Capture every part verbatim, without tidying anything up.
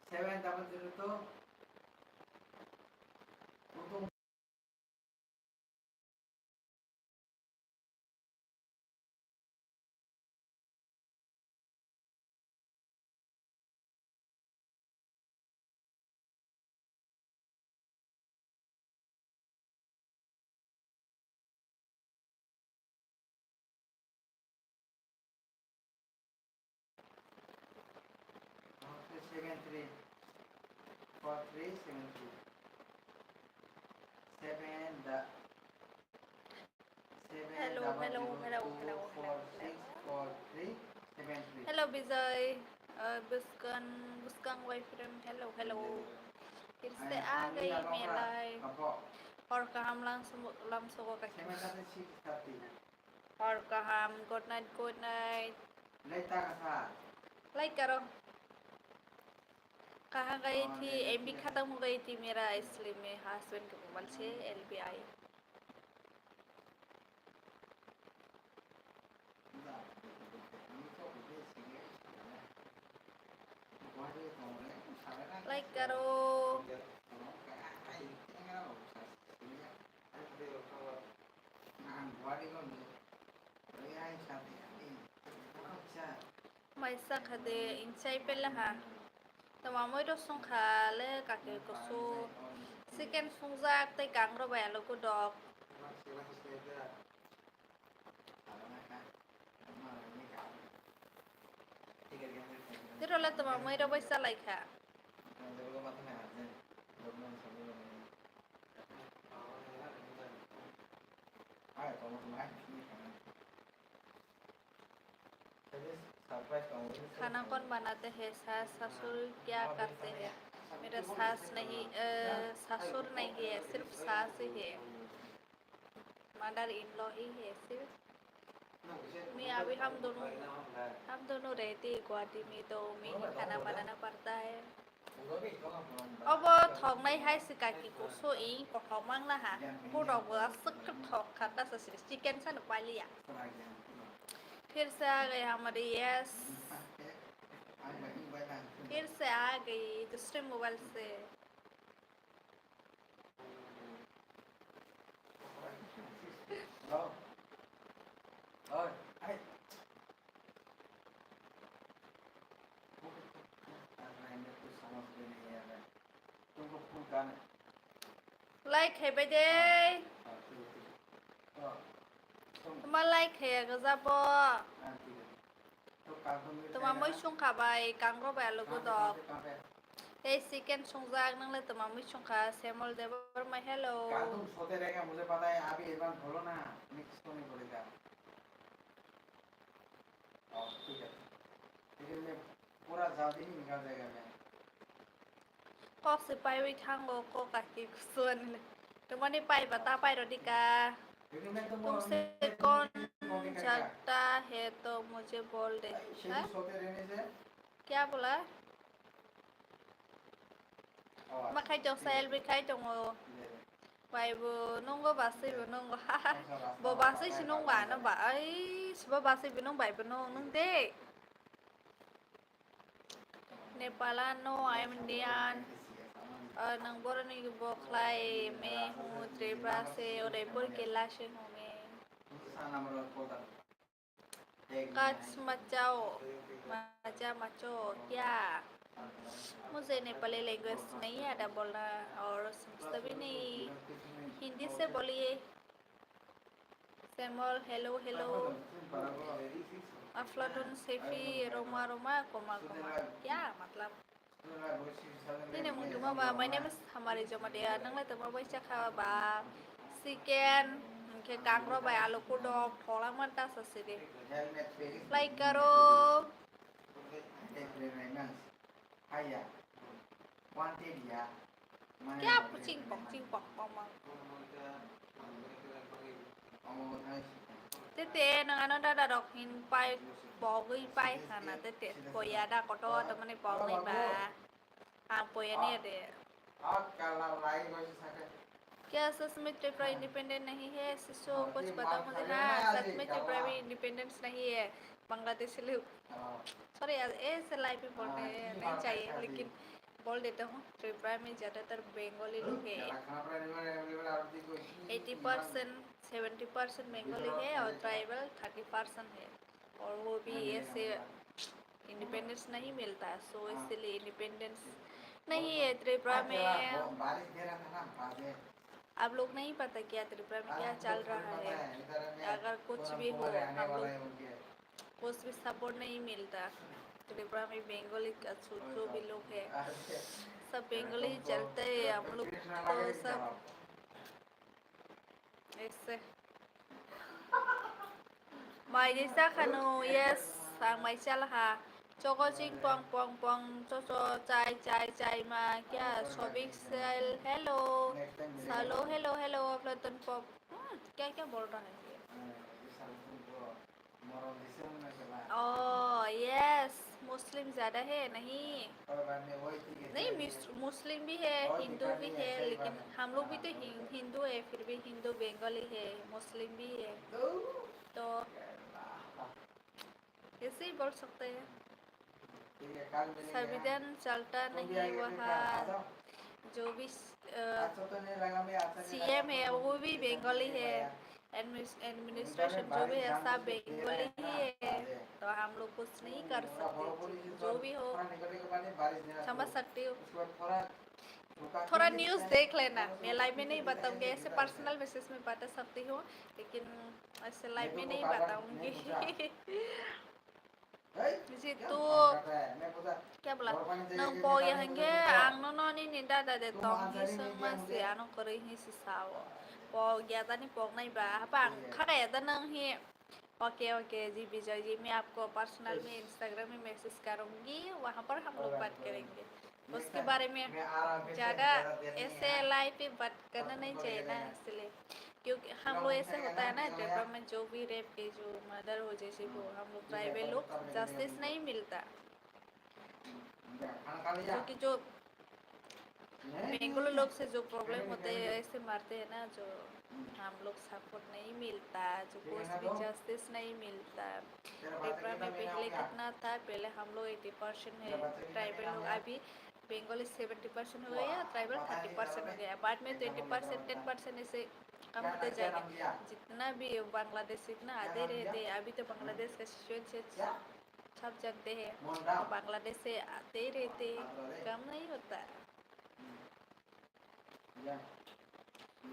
seven double zero two. Seven three four three seven three. Seven da-, seven Hello, double hello, zero hello, two hello, four hello, six hello. Four three seven three. Hello, Bijoy. Uh, Buskan, Buskang wife friend. Hello, hello. Phir se aa gayi main live. Hor kaham lam sumo-, lam sugo kaki. Seven thirty, six thirty. Hor kaham, good night, good night. Like ta kasa. Like karo. Kaha gayi thi, M B khatam gayi thi, mera isliye main husband ke mobile se L B I. Like karo. Mai sakha de, insai pela ha. Tama moi rok songkha le kaki kusu. Chicken songjak tei kangrok bai alu kodok. Tiro le tama moi rok bai salai kha. खाना कौन बनाते हैं? सास ससुर क्या करते हैं? मेरा सास नहीं, अ, ससुर नहीं है, सिर्फ सास ही है। मदर इन लॉ ही है सिर्फ। मैं अभी हम दोनों, हम दोनों रहते हैं गुवाहाटी में, तो मैं ही खाना बनाना पड़ता है। Obo thoknai hai se kaki kusu i kothok mang na ha. Pudok bo aswk khe thok kha ta sa siri chicken sa no paliya. फिर से आ गए हमारे यस. फिर से आ गई दूसरे मोबाइल से. Like khai bai de. Tuma like khai ya gaja bo. Tuma mui sung kha bai, kangro bai alu godok. Tei chicken sungjak, nang le tuma mui sung kha, Semol Debbarma, hello. Kadung sote rega, mujhe pata hai, abhi ek baar bolo na, mix kone padega. Oh, thik hai. Lekin main pura jaldi hi nikal jayega main. Kok se paiwi thango, kok kaki kusuani le. Tumani pai ba ta pai rodi ka. Tumse kon jagta hai to mujhe bol de. Ha? Kya bola? Ma khai tong sa, L B khai tongo. Bai bo nungo, basui bo nungo. Bo basui si nung ba no ba. Ai, si bo basui bo nung, bai bo nung, nung de. Nepal, no, I am Indian. Ah, nang boroni bo khlai, main hu Tripura se, Udaipur kela se hu main. Kach machao, macha macho, kya? मुझे नेपाली लैंग्वेज नहीं आता बोलना और समझता भी नहीं, हिंदी से बोलिए। Semol, hello, hello. Aflatun, Sefi, Roma, Roma, koma, koma. Kya matlab? Nini mung tongma ba, my name is Hamari Jamatia. Nang le tongma bai chakha ba. Chicken, hingke kangro bai alu kodok, thola manta sa sidi. Like karo. Kya ching pok, ching pok, pok, pok. Tete, nang ano dada rok hin pai, pogwi pai khana tete, poya da koto, tamani pogwi ba. Ah, poya ni de. क्या सच में त्रिपुरा इंडिपेंडेंट नहीं है? शिशु, कुछ बताओ मुझे। हाँ, सच में त्रिपुरा भी इंडिपेंडेंस नहीं है, बांग्लादेशी लोग। सॉरी, ऐसे लाइव पे बोलने नहीं चाहिए, लेकिन बोल देता हूँ, त्रिपुरा में ज़्यादातर बंगाली लोग हैं। Eighty percent, seventy percent Bengali है और ट्राइबल थर्टी परसेंट है। और वो भी ऐसे इंडिपेंडेंस नहीं मिलता, सो इसलिए इंडिपेंडेंस नहीं है त्रिपुरा में। आप लोग नहीं पता क्या त्रिपुरा में क्या चल रहा है। अगर कुछ भी हो, हम लोग कुछ भी सपोर्ट नहीं मिलता। त्रिपुरा में बंगाली का जो, जो भी लोग है, सब बंगाली ही चलते हैं। हम लोग तो सब ऐसे। Mai de sa khano, yes, ang mai chala ha. Chogo ching pong pong pong, cho cho, chai chai chai ma, kya sobik sel, hello. Hello, hello, hello, Platon Pop. Hmm, क्या क्या बोल रहा है ये? Oh, yes, मुस्लिम ज़्यादा है, नहीं? नहीं, मुस-, मुस्लिम भी है, हिंदू भी है, लेकिन हम लोग भी तो हि-, हिंदू है, फिर भी हिंदू बंगाली है, मुस्लिम भी है। तो ऐसे ही बोल सकते हैं। संविधान चलता नहीं वहाँ, जो भी, अ, सीएम है, वो भी बंगाली है। एडमिनिस-, एडमिनिस्ट्रेशन जो भी है, सब बंगाली ही है, तो हम लोग कुछ नहीं कर सकते। जो भी हो, समझ सकती हो। थोड़ा न्यूज़ देख लेना, मैं लाइव में नहीं बताऊंगी, ऐसे पर्सनल मैसेज में बता सकती हूँ, लेकिन ऐसे लाइव में नहीं बताऊंगी। Jitu, kya bola? Nang po ya hingke ang no no ni ni dada de tong hi sung ma si ano kori hi si sao. Po ya tani pok nai ba, hapang khaka ya ta nang hi. Okay, okay, जी विजय जी, मैं आपको पर्सनल में, इंस्टाग्राम में मैसेज करूंगी, वहाँ पर हम लोग बात करेंगे। उसके बारे में ज़्यादा ऐसे लाइव पे बात करना नहीं चाहिए ना, इसलिए। क्योंकि हम लोग ऐसे होता है ना, ट्राइबल में जो भी रेप के जो मर्डर हो, जैसे वो, हम लोग ट्राइबल लोग जस्टिस नहीं मिलता। क्योंकि जो बेंगलुरु लोग से जो प्रॉब्लम होता है, ऐसे मारते हैं ना, जो हम लोग सपोर्ट नहीं मिलता, जो कुछ भी जस्टिस नहीं मिलता। पेपर में पहले कितना था, पहले हम लोग एटी परसेंट है ट्राइबल लोग, अभी बंगाली सेवेंटी परसेंट हो गया, ट्राइबल थर्टी परसेंट हो गया, बाद में ट्वेंटी परसेंट, टेन परसेंट ऐसे कम होते जाएगा। जितना भी बांग्लादेश इतना आते रहते हैं, अभी तो बांग्लादेश का सिचुएशन सब जानते हैं, तो बांग्लादेश से आते ही रहते, कम नहीं होता।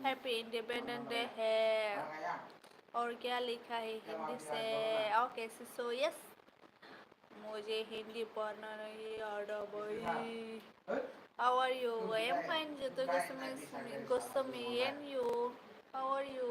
हैप्पी इंडिपेंडेंस डे है। और क्या लिखा है हिंदी से? ओके, सो यस, मुझे हिंदी पढ़ना नहीं आता भाई। How are you? I am fine, Jitu Goswami, Goswami, and you? How are you?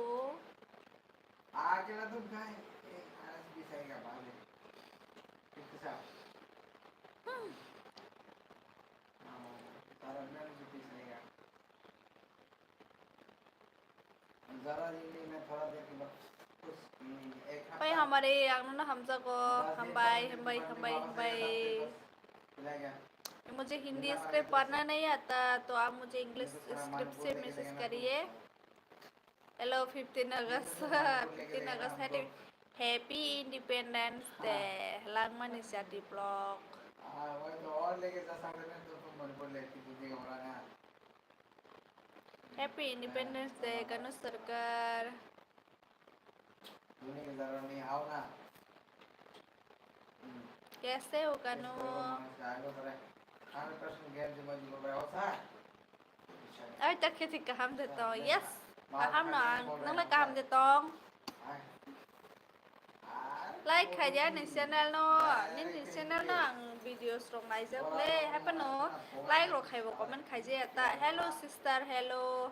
भाई हमारे आंगनों ना हमजा को हम भाई, हम भाई, हम भाई, हम भाई। मुझे हिंदी स्क्रिप्ट पढ़ना नहीं आता, तो आप मुझे इंग्लिश स्क्रिप्ट से मैसेज करिए। Hello, fifteen August, fifteen August, happy, happy Independence Day, Langmani Jati Vlog. Happy Independence Day, Kanu Sarkar. कैसे हो कानू? Ai, tak khe thik kaham de tong. Yes. Kaham no ang. Nang le kaham de tong. Like khaidi ani channel no. Nini channel no ang videos rok naijak le. Haphano like rok khaibo comment khaijaya ta. Hello sister, hello.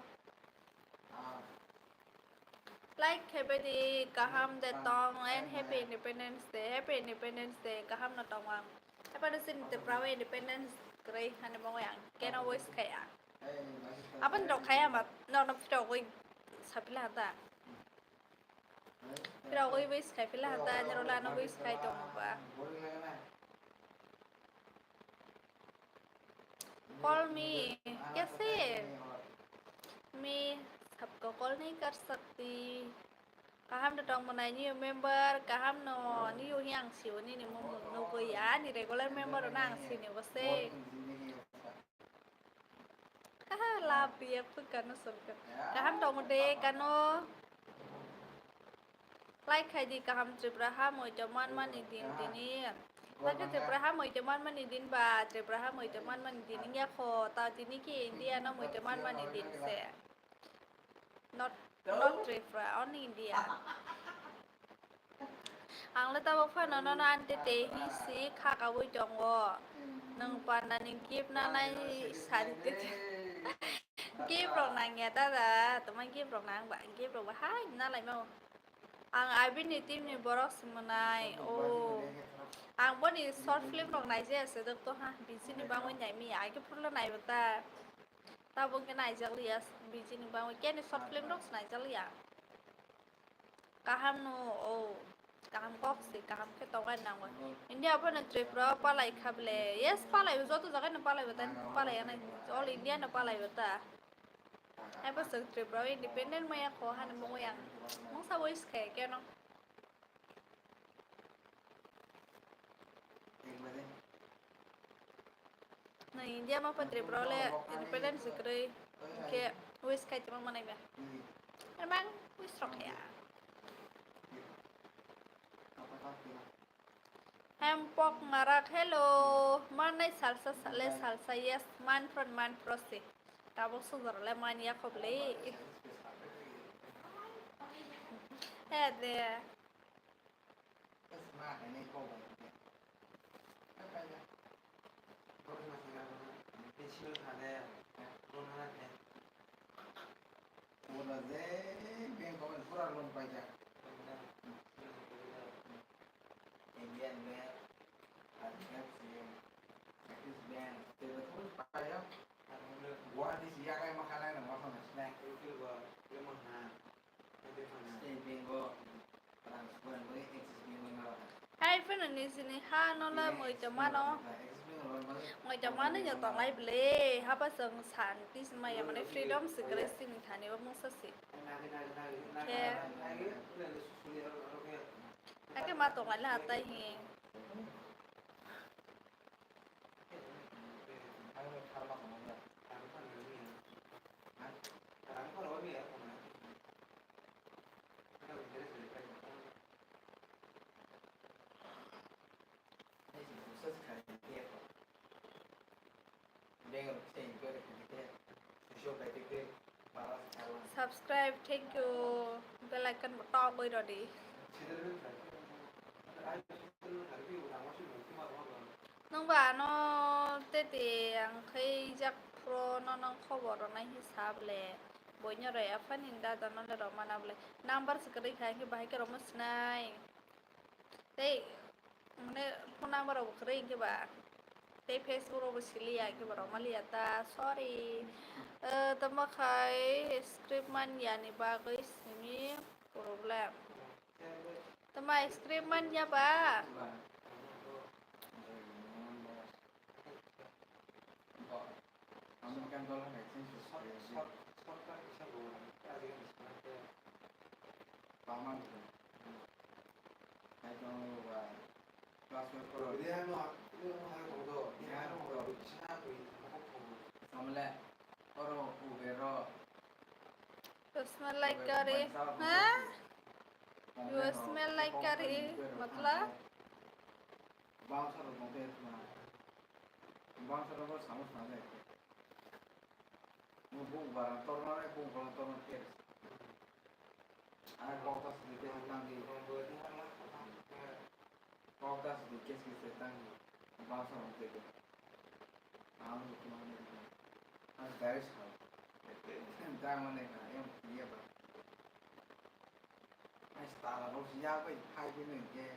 Like khe bedi kaham de tong and happy Independence Day, happy Independence Day, kaham no tong ang. Happy no sini te prawe Independence krai hani mo yang keno wish khai ang. Apan rok khai ama no no piro goi sapila hata. Piro goi wish khai pila hata, nero lano wish khai tong ba. Call me, कैसे? मैं सबको कॉल नहीं कर सकती। Kaham da tong mwnai new member, kaham no new hi ang sio nini mung nugui ani regular member no ang sini bose. Love react kano sorkar. Kaham tongo de kano. Like khai di kaham Tripura ha moito manmani din tini. Lake Tripura ha moito manmani din ba Tripura ha moito manmani din wngya kho ta tini ki India no moito manmani din se. Not, not Tripura, only India. Ang le tabuk phano nono ante te hi si kha kaui tongo. Nwng panda ni gift nanai sari te. Gift rok nangya dada, toma gift rok nang ba, gift rok ba hai nalai mau. Ang abini team ni borok si mwnai. Oh. Ang boni short film rok naijaya se dok to ha, bisi ni bangwi nai mi, age phuru le nai bo ta. Tabuk khe naijak liya, bisi ni bangwi keni short film rok se naijak liya. Kaham no, oh. Kaham kok se, kaham khe tongnai nango. India phano Tripura o palai kha ble. Yes, palai o, joto jaga no palai bo ta, palai anai. All India no palai bo ta. Hai bo chwng Tripura o independent maya kho hani mungwi ang. Mungsa wish khe keno. Nang India ma pha Tripura le independence kwrwi, hwnkhe wish khai tongma manai ba. Emang wish rok ya. Hem pok marak, hello. Manai salsa sale salsa, yes, man from man pro se. Tabuk sugar le man ya khoble. He de. Bono je bank o pura loan paijak. Indian Bank, H D F C, Axis Bank, tei bo pura paijak. Guwahati si yakai ma khanai rok ma thangna sinai. State Bank o rang sugan bai Axis Bank bai ma rok. Hai phano nini ha no la moi to mano. Moi to mano yo tonglai ble. Haba chwng santi se maya mane freedom se kwrwi sini thani bo mungsa se. Khe. Hakhe ma tonglai la hatai hi. Subscribe, thank you. Bell icon bo togwi rw di. Nwng ba ano tete ang khaijak phuru no nwng khobor rwnai hinwi sa bwle. Boino rw ya phani dada no le rw mana bwle. Number se kwrwi kha hwnkhe bahai khe rwma sinai. Tei mane phone number rok bo kwrwi hwnkhe ba. Tei Facebook rok bo siliya hwnkhe ba rwma liya ta. Sorry. Eh, tamo khai script man yani bagwi simi problem. Tamo script man ya ba? You smell like curry, huh? You smell like curry, matlab? Bangsa rok tong khe thwna. Bangsa rok bo samo thwna jai khe. Mo bung bara torna nai, bung bara torna khe. Ai kok ta sidi khe tang di. Kok ta sidi khe sidi khe tang di. Bangsa rok tong khe. Ang rok tong khe. Ang dari sa. Tang mane ka, em ye ba. Ai, tala rok si ya bai phai di nang khe.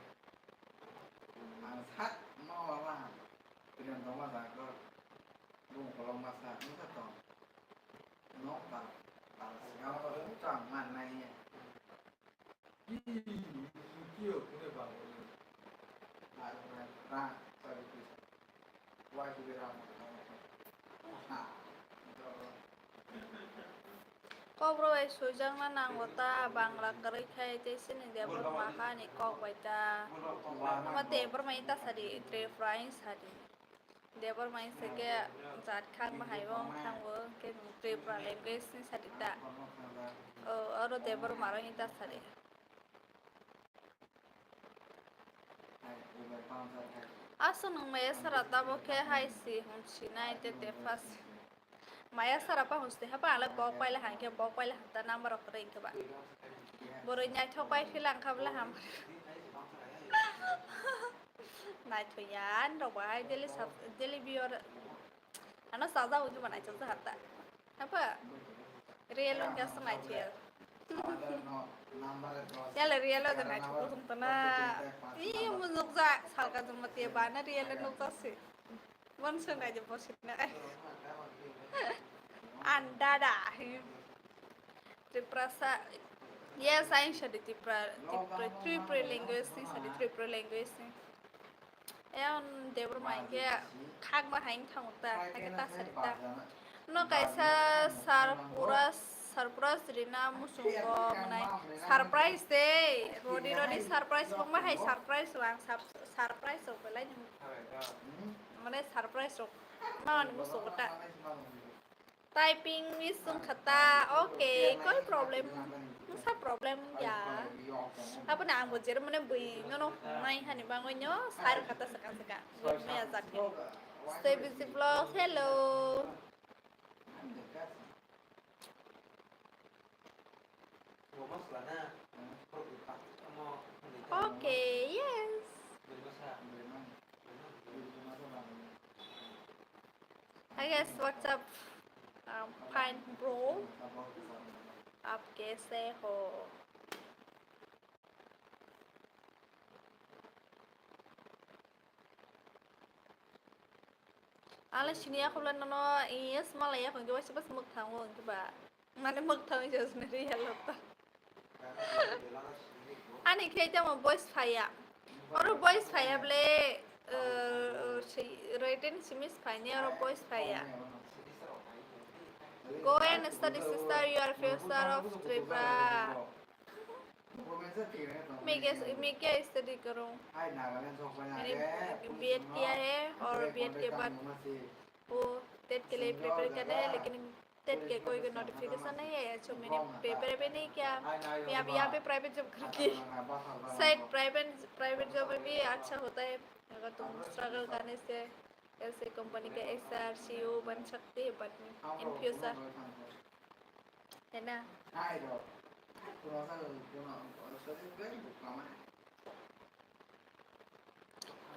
Ang sat ma wala. Priyan tongma ja ko. Bung kolok ma sa, nung sa tong. No ta, ta si ya ko, ta man na ye. Ki, ki yo, kune ba ko. Ra, ra, ra, sa di. Kokborok bai swijakna nango ta, Bangla kwrwi khai tei chini Debbarma hani kok bai ta. Omo Debbarma ta sadi, Tripura ni sadi. Debor mai se ke jat khang bahai bo wng thang bo ke Tripura language ni sadi ta. O, oro Debor maro hinta sadi. Aswk nwng maya sara tabo khe hai si hwn sinai te te phas. Maya sara pa hwn si hapa ale bok paila hai khe bok paila hwn ta number rok kwrwi khe ba. Boroi naithok pai philang kha bla ham. Naithok ya ani rok ba hai daily sub-, daily viewer. Ano sajak wngkhe bo naithok ja hata. Apa? Real wngkhe aswk naithok ya. Yale real o de naithok wngkhe na. Ih, mujukjak salka jumati ba na real o nukjak se. Bon swngnai de bo swngnai. An dada. Tiprasa. Yes, I am study Tripura, Tripura, Tripura language ni, study Tripura language ni. Eon Debor mai khe khak bahai wng thango ta, hakhe ta sari ta. No kaisa sarpura, sarpura srina muchungo mwnai surprise de, rodi rodi surprise, bokma hai surprise rang, surprise rok belai ni. Mane surprise rok mani muchungo ta. Typing miss wngkha ta, okay, koi problem, mungsa problem ya. Aboni ang bo jero mane bui nono hungnai hani bangwi no sai rwkha ta swkang swkang. Maya jat khe. Stay busy vlog, hello. Okay, yes. Hi guys, what's up? Um, fine, bro. आप कैसे हो? Ala sini aku bulan nono, yes, malah ya, kau jawab siapa semuk tahu, coba. Mane mwkthang wngya sini real o ta. Ani khe tamo voice phaiya. Oro voice phaiya ble, uh, si-, written simis phaini oro voice phaiya. Go and study, sister, your future of Tripura. मैं क्या, मैं क्या study करूँ? मैंने B Ed किया है और B Ed के बाद वो टेट के लिए प्रिपेयर कर रहे हैं, लेकिन टेट के कोई, कोई नोटिफिकेशन नहीं आया, तो मैंने पेपर भी नहीं किया। मैं अभी यहाँ पे प्राइवेट जॉब करती, शायद प्राइवेट, प्राइवेट जॉब में भी अच्छा होता है। अगर तुम स्ट्रगल करने से ऐसे कंपनी का एचआर, सीईओ बन सकते हैं, बट इन फ्यूचर, है ना?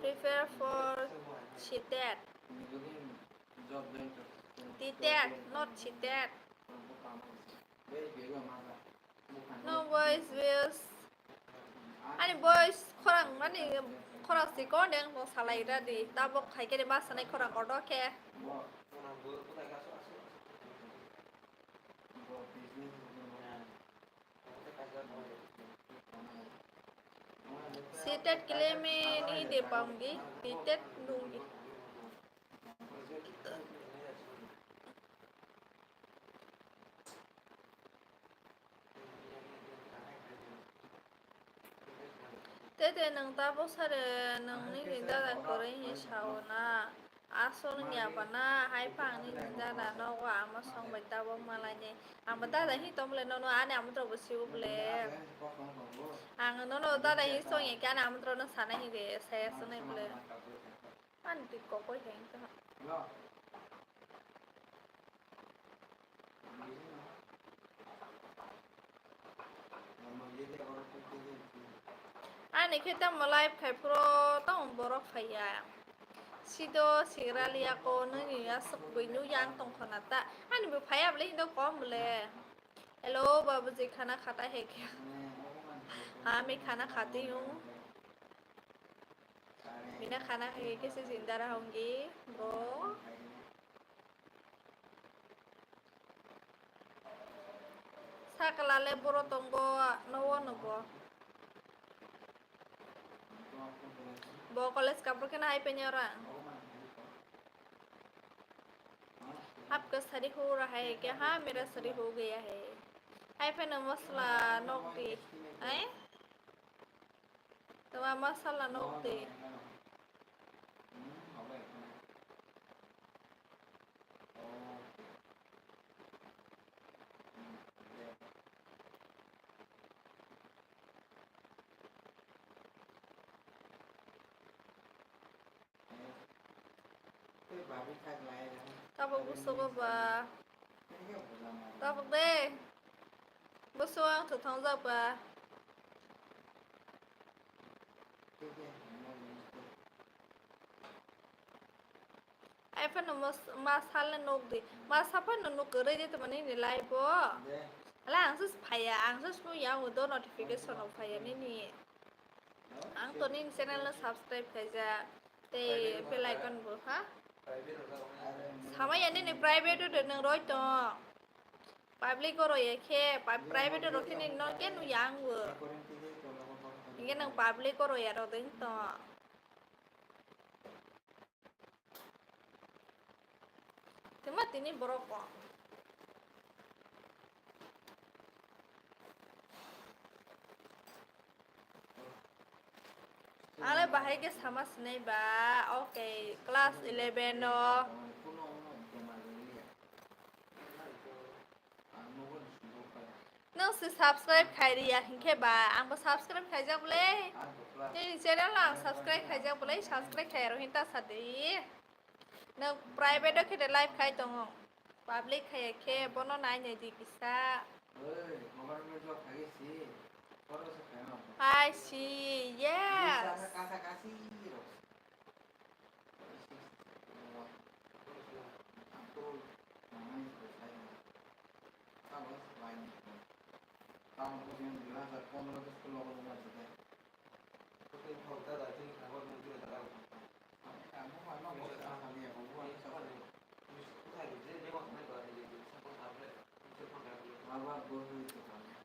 Prepare for CTET. TTET, not CTET. No voice, voice. Ani voice khorang mani khorang si kon deng bo salai ra di. Tabok khai kene ma sanai khorang kodo khe. CTET के लिए मैं नहीं दे पाऊंगी, बीटेट दूंगी। Tete nwng tabok sare nwng nini dada kwrwi hinwi sao na? Asol wngya bana, hai phang nini dada nogo ama song bai tabok malainai. Ang bo dada hinwi tong bole nono ani amantwrok bo siwo bole. Ang nono dada hinwi song ya khe ani amantwrok no sanai hinwi saya swnai bole. Ani twi kokoi hai wngkha. Ani khe tamo live khai phuru tamo borok phaiya. Sido sigra liya ko nini aswk buino yang tongkho na ta. Ani bo phaiya bole hindo kom bole. Hello babuji, khana khata hai kya? Haan, main khana khati hoon. बिना खाना खाए कैसे जिंदा रहूंगी bro? Sakala le boro tongo, nowo nobo. Bo college kapor khe na hai penyo ra. आपका शादी हो रहा है क्या? हाँ, मेरा शादी हो गया है. Hai pheno masala nokdi. Hai? Tama masala nokdi. Tabuk busugo ba. Tabuk de. Busugo ang thwthang jak ba. Ai phano mas-, ma salna nuk di. Ma sa phano nuk kwrwi di tongmani ni live o. Ala ang sus phaya, ang sus no yang do notification rok phaya nini. Ang to nini channel no subscribe khaijak. Tei bell icon bo ha. Samaya nini private o de nang roi tong. Public o roi khe, pa-, private o roi khe nini no ke nu yang bo. Inge nang public o roi aro ding tong. Tuma tini borok ko. Ale bahai ke sama sinai ba, okay, class eleven o. Nung si subscribe khai riya hinkhe ba, ang bo subscribe khaijak bwle. Nini channel no ang subscribe khaijak bwle, subscribe khai aro hinta sa de. Nung private o khe de live khai tongo. Public khai khe bono nai nai di kisa. Hai si, yes.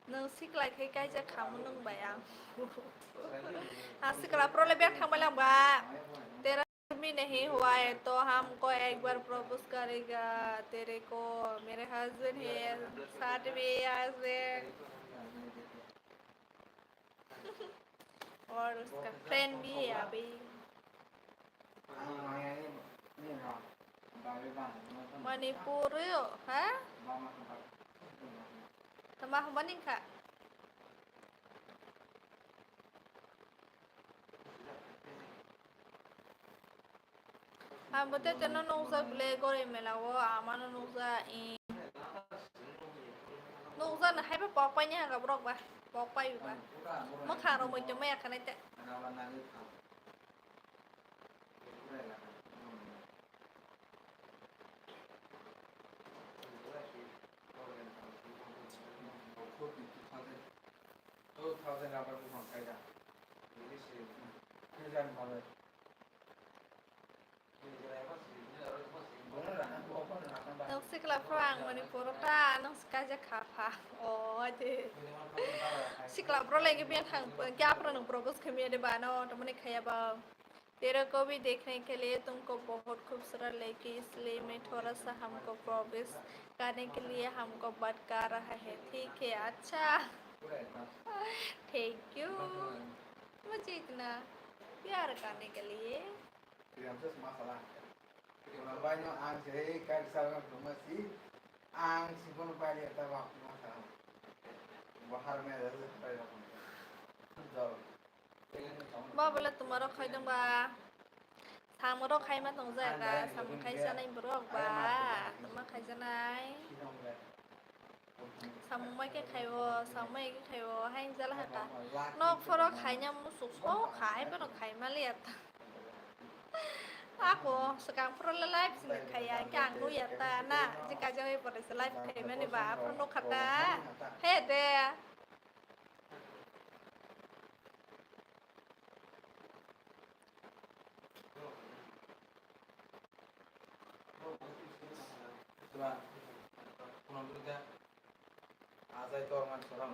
Nwng sikla khe kaisa khamu nwng bai ang. Ang sikla pro le bek thang bai lang ba. Tera mine hi hua hai to hamko ek bar propose karega, tere ko mere husband hai, sath mein husband. Or uska friend bhi hai abhi. Manipur, ha? Tama huma ning kha? Ang bo tete no nukjak bwle, Goroi mela o amano nukjak, i. Nukjak no haiba pok pai ni hwnka borok ba, pok pai ba. Mwkhang rok muitu maya khanai te. Nwng sikla phro ang Manipur o ta, nwng si kaijak kha pha. O, ade. Sikla phro lagi biya thang, kya phro nwng propose khamya de ba no, tamani khaya ba. तेरे को भी देखने के लिए तुमको बहुत खूबसूरत लड़की, इसलिए मैं थोड़ा सा हमको प्रपोज करने के लिए हमको बात कर रहा है, ठीक है? अच्छा। Thank you. मुझे इतना प्यार करने के लिए. Ang si bono pai liya ta ba ma sa. Bo har me da se pai rok. Jol. Ba bole tumaro khaidong ba. Samung rok khaima tong jaya ta, samung khaisanai borok ba. Tuma khaisanai. Samung mai khe khaibo, samung mai khe khaibo, hain jala hata. Nok phoro khaina musuk so khai bono khaima liya ta. Ako swkang phoro le live sini khaiya, khe ang nuya ta na, je kaijagwi pore se live khaimani ba, aphuru nukha ta. He de.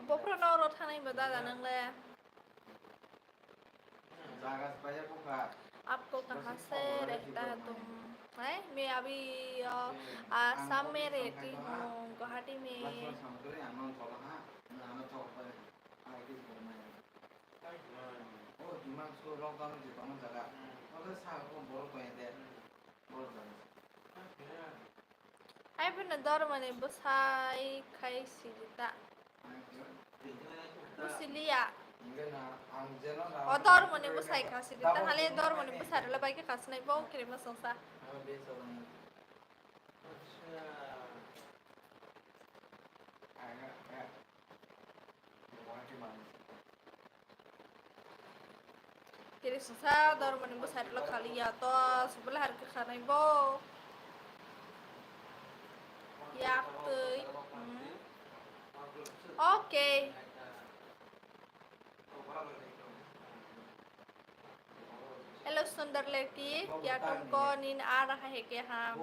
Bophra no oro thanai ba dada nang le. आपको कहाँ से रहता है तुम? है, मैं अभी, अ, आसाम में रहती हूँ, गुवाहाटी में। Hai phano dormani bwsai khai sidi ta. Bwsiliya. O dormani bwsai khai sidi ta. Hali dormani bwsai rwla bai khe khai sinai bo khe ma songsa. Kiri sasa dormani bo side lo khali ya to, subla har ke khanai bo. Yak tui. Hmm. Okay. Hello Sundar Leki, kya tumko nin aa raha hai kya? Haan.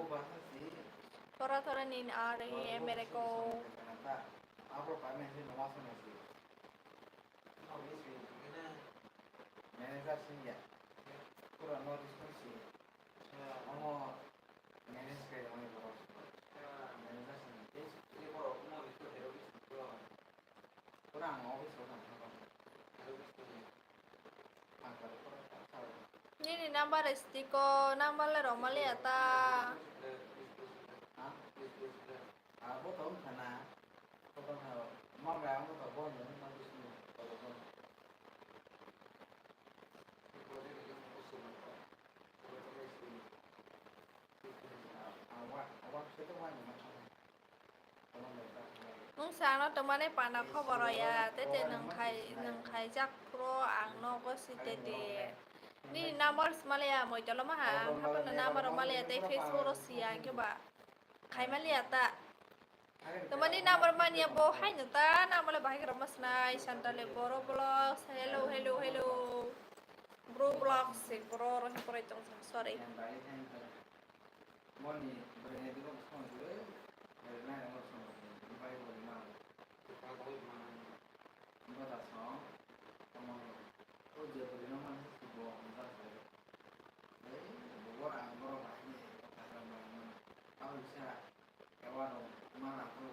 Thora thora nin aa rahi hai mere ko. Manager sing ya. Pura North East sing. Omo manage khe omo borok. Manager sing. Pura ang office o tang thang. Nini number stiko, number le romali ata. Ha? Abo to wngkha na. Abo to wngkha. Mama abo to bo no wngkha bising. Nwng sa ano tongmani panda khobor rw ya, tei tei nwng khai, nwng khaijak phuru ang nogo si tei tei. Nini number se maliya, moitolo maha, ang haphano number rw maliya, tei Facebook rw siya, hwnkhe ba khai maliya ta. Tongmani number manya bo haino ta, number le bahai rw ma swnai, Santale Boro Vlogs, hello, hello, hello. Bro Vlogs se, boro rw hwnwi porai tong, sorry. Moni bwrwi ni dwkhang bwskango kwrwi, bwrwi nai rok swngo, bini bai bwrwi ma. Bwta song, tamo o je bwrwi no mani si bo hamjak khe. Ei, bo bo ang borok bai ni kok thai rok bai mano. Abo kisa ewa rok ma rang khe.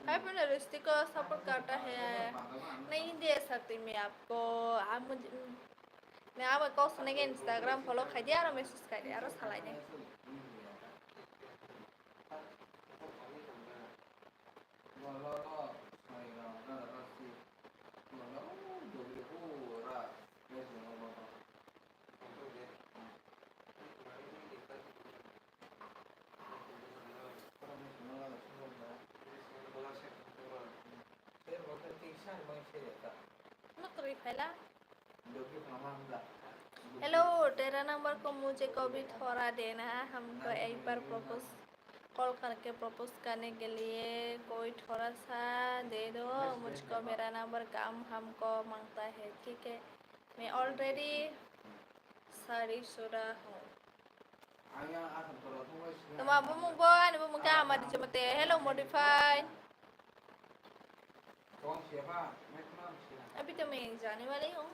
Hai pune Ristiko support karta hai. Nahi de sakte main aapko. Aap mujhe, main aapko kok sune ke Instagram follow khai diya, aro message khai diya, aro salai de. Hello, तेरा नंबर को मुझे कभी थोड़ा देना, हमको एक बार propose, call करके प्रपोज करने के लिए कोई थोड़ा सा दे दो मुझको, मेरा नंबर काम हमको मांगता है, ठीक है? मैं ऑलरेडी शादीशुदा हूँ। Tama bumung bo, ani bumung ka amari chumate. Hello, modify. Abhi to main jane wali hoon.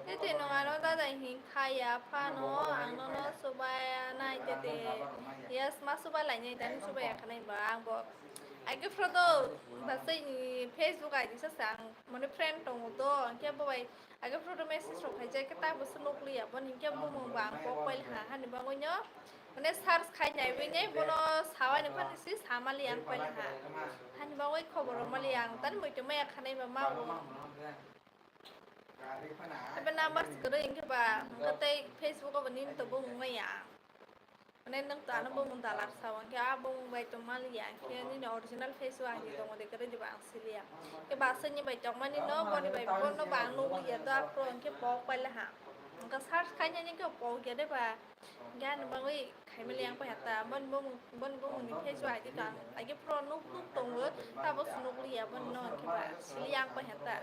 Tete no ano dada hin khaya phano, ang nono subaya nai tete. Yes, ma subai lai nai, tani subaya khanai ba, ang bo. Age photo, basai ni Facebook I D sa sang, mane friend tongo to, ang khe bo bai. Age photo message rok khaijak khe ta bo se nukliya, boni hinkhe bumung bo ang kok pailha, hani bagwino mane search khai naiwi nai bono sawani phano se samali ang pailha, hani bagwi khobor rok mali ang tani muitu maya khanai ba ma bo. Ebe number se kwrwi hinkhe ba hinkhe tei Facebook o bo nini to bumung maya. Mane nwng to ano bumung dalak sao, hwnkhe a bumung bai tongma liya, hwnkhe nini original face o ang di tongo de, kwrwi diba ang siliya. Hwnkhe basai ni bai tongmani no, boni bai bono ba ang nukliya to, aphuru hwnkhe pok paila ha. Hwnkhe search khainani hwnkhe pok ya de ba. Hwnkhe ani bagwi khaimali ang paihata, boni bumung, boni bumung ni face o I D ka, age phuru nuk nuk tongo, tabo se nukliya, boni no hwnkhe ba siliya ang paihata.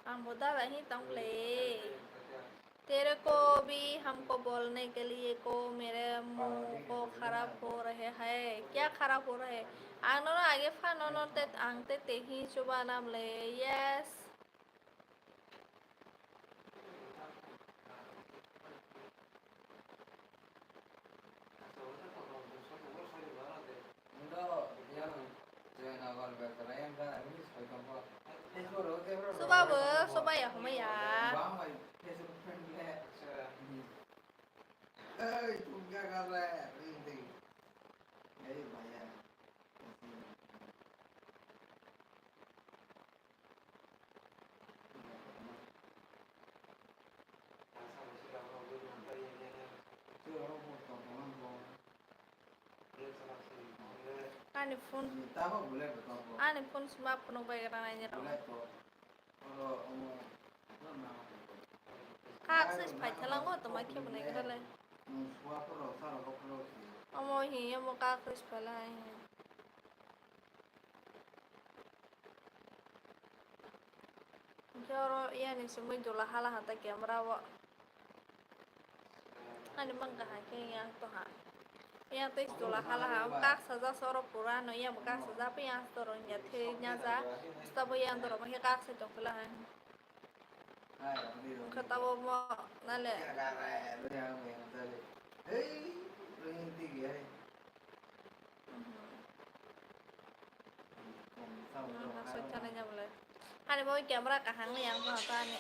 Ang bo dada hi tong le. तेरे को भी हमको बोलने के लिए को मेरे मुंह को खराब हो रहे हैं। क्या खराब हो रहे हैं? Ang nono age phano no te ang te te hi chuba nam le. Yes. Suba bo, suba ya, huma ya. Ani phone, ani phone sima phunuk bai rana ni rok. Kak se phai thalango toma khe bwnai khe le. Omo hi omo kak se phala hi. Hwnkhe oro yani simi dola hala ha ta camera o. Ani mang kaham khe yang to ha. Yang tei dola hala ha. Kak sajak se oro pura no yang bo kak sajak pe yang to ro ya the nya ja. Sta bo yang to ro ma khe kak se tong phala ha. Wngkha tabuk mo nale. Ani bo camera kaham yang bo ta ani.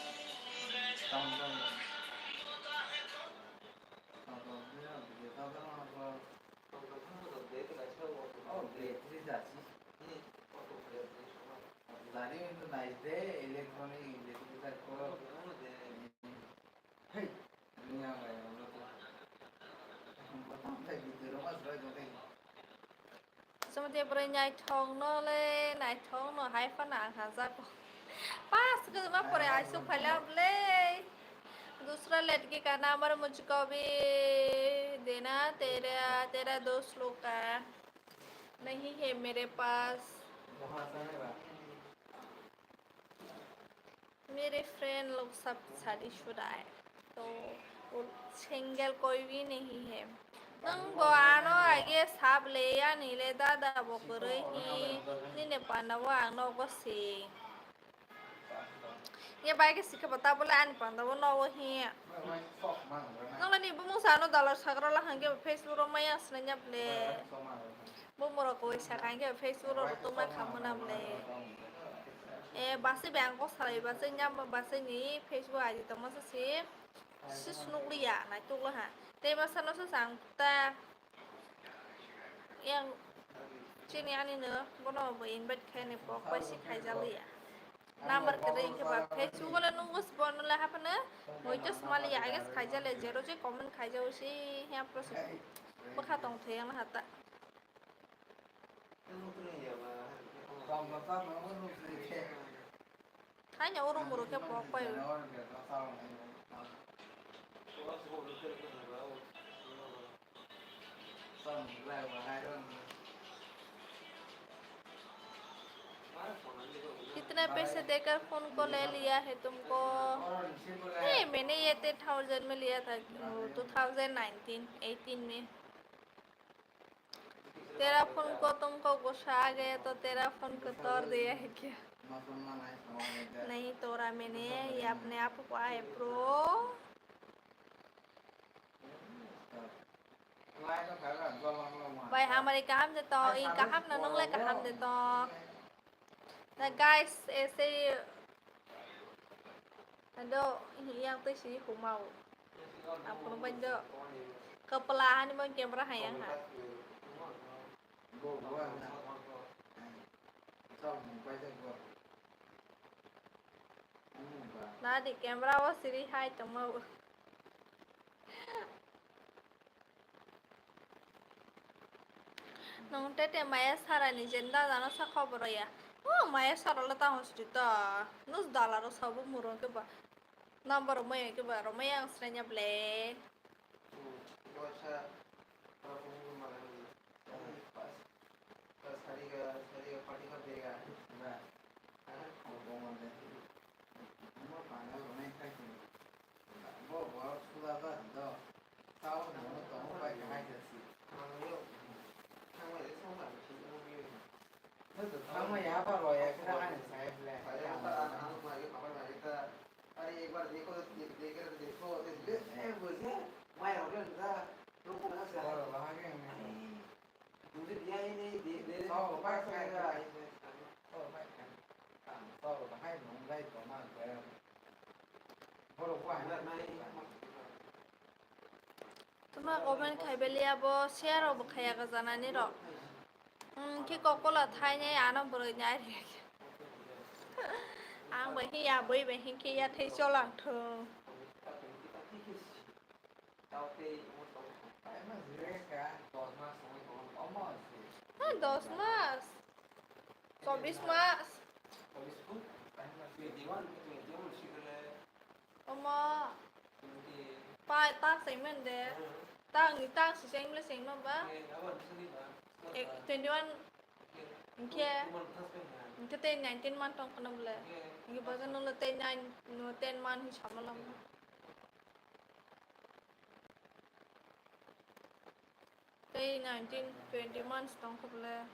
Chwng tei bwrwi naithok no le, naithok no hai phano ang hajak. Pas kwchwma pore aswk phaila bwle. दूसरा लड़की का नंबर मुझको भी देना, तेरा, तेरा दोस्त लोग का नहीं है मेरे पास। मेरे friend लोग सब शादीशुदा है, तो वो सिंगल कोई भी नहीं है। Nwng bo ano age sap le ya ni le dada bo kwrwi hi nini panda o ang nogo se. Ye bai khe sikhe bo ta bole ani panda o nogo hi. Nwng le ni bumung sa ano dalar sagra la hangke Facebook ro maya snanya ble. Bo moro koi sa kangke Facebook ro tuma khamuna ble. E basi bang ko salai basi nyam basi ni Facebook I D tongma sa si. Sis nukliya naitukla ha. Tei masa no sa sang ta. Yang chini ani no bono bo invite khaini pok bai si khaijaliya. Number kwrwi hwnkhe ba Facebook o le nungo se bono le haphano muitu swmaliya age se khaijaliya zero je comment khaijao se hiya pro se bwkha tong thai yang hata. Haino oro moro khe pok pai. कितने पैसे देकर फोन को ले लिया है तुमको? नहीं, मैंने ये टेन थाउजेंड में लिया था, वो टू थाउजेंड नाइनटीन एटीन में। तेरा फोन को तुमको गुस्सा आ गया तो तेरा फोन को तोड़ दिया है क्या? नहीं तोड़ा मैंने, ये अपने आप को आए pro. Bai hamari kaham de to, i kaham na nung le kaham de to. Na guys, ese ado yang tei si humau. Apo bai do. Kepala hani mo camera hayang ha. Nadi camera o siri hai tongma. Nung tete maya sarani jenda jano sa khobor ya. O maya sarala ta hospital. Nus dalaro sabu murung ke ba. Number maya ke ba romaya ang srenya ble. अरे एक बार देखो तो देख ले, ए, बोल दे, मैं हो गया ना, लोग को लगा से। अरे, मुझे दिया ही नहीं, दे, दे, दे, पास में आया। Ma comment khai beli abo share rok bo khaya ga janani rok. Hmm, ki kokolo thainai ano boroi nai. Ang bai hi ya boi bai hi ki ya thei cholang thung. Ha, dos mas. Chobis mas. Omo. Pa, ta sengmen de. Tang, tang si seng le seng no ba. Eh, twenty one. Hingke, hingke tei nineteen man tong kono bole. Hingke bagwi nolo tei nine, no ten man hi sama lama. Tei nineteen, twenty months tong kho bole.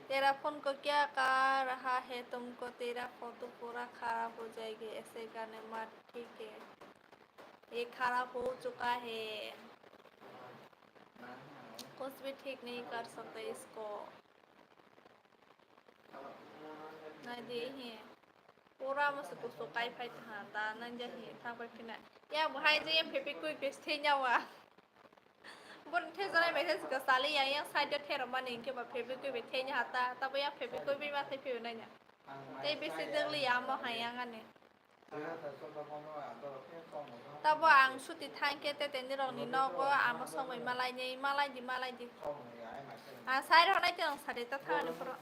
तेरा फोन को क्या कर रहा है तुमको, तेरा फोटो पूरा खराब हो जाएगी, ऐसे गाने मत, ठीक है? ये खराब हो चुका है, कुछ भी ठीक नहीं कर सकते इसको। Nai di hi. Pura masa kusu kai phai tha, ta nang ja hi thang pai phina. Ya bo hai je yang phepi kui pes thenya wa. Bon the jana message ka sali ya yang side the romani ke ba phepi kui be thenya hata, ta bo yang phepi kui be ma thai phe nanya. Tei bisi jagli ya mo hai yang ani. Tabo ang suti thangkhe tete nirokni nogo amo songwi malainai, malaidi, malaidi. Ang sai rwnai tei ang sari ta thangni phoro.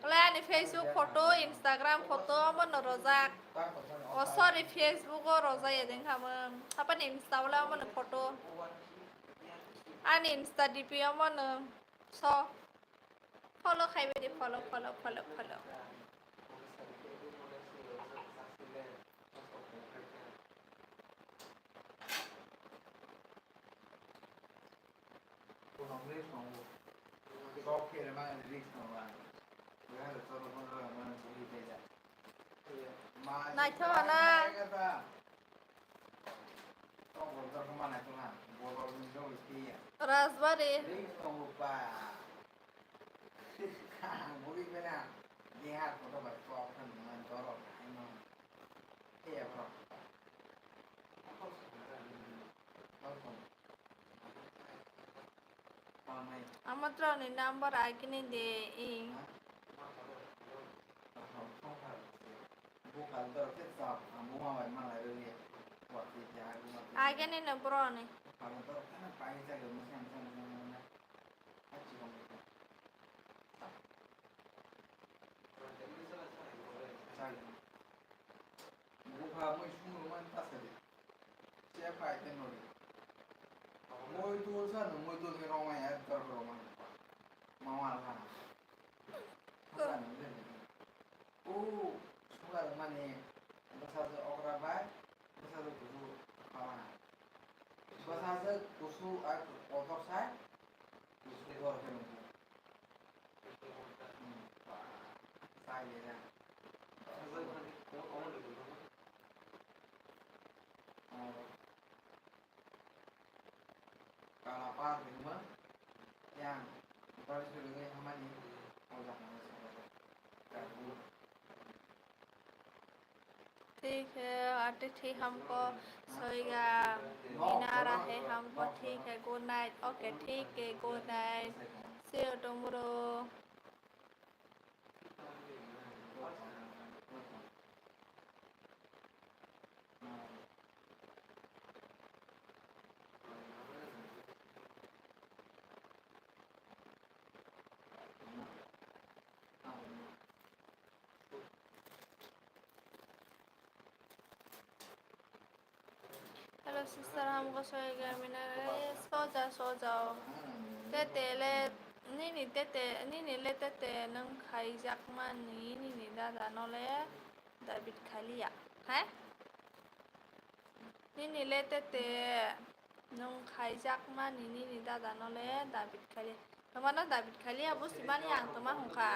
Wle ani Facebook photo, Instagram photo omono rojak. Oh, sorry, Facebook o rojak ya jeng khamung. Apani Insta wle omono photo. Ani Insta D P omono. So. Follow khai bai di, follow, follow, follow, follow. Naithoka na. Rajbari. Amatrokni number agini de i. Agini no broni. Bupha mui sumrwmani ta sadi. Che pai te nori. Mui dul sa no, mui dul ke rwmani, ek dor rwmani. Mama la. Ko- Sula no le. O, sula mani, bwsajwk okra bai, bwsajwk kusu phala. Bwsajwk kusu, ai, kotor sai, kusu dor khe nukgo. ठीक है, अतिथि हमको सोएगा, मीना रहे हमको, ठीक है, good night, okay, ठीक है, good night, see you tomorrow. Hello sister, हमको सोएगा मीना, ए, सो जा, सो जाओ। Tete le, nini tete, nini le tete nwng khaijakmani nini dada no le David Khalia, he? Nini le tete nwng khaijakmani nini dada no le David Khalia. Tama no David Khalia bo simani ang tama hongkha.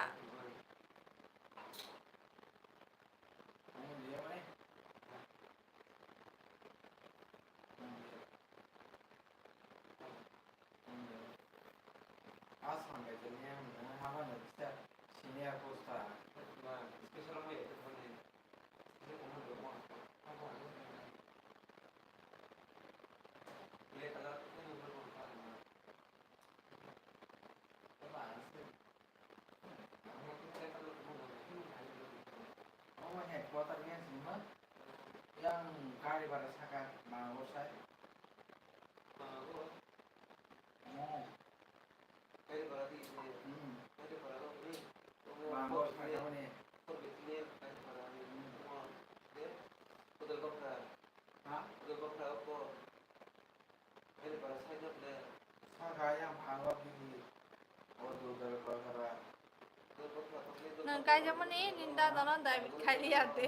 Ang gari bara saka, ma bo sai. Ma bo? Oh. Gari bara di sini. Hmm. Gari bara di. Ma bo sai ka ni. Kor bitini gari bara di. Hmm. Mo de. Hotel bakra. Ha? Hotel bakra ko. Nwng kaijamani nini dadano David khailiya de.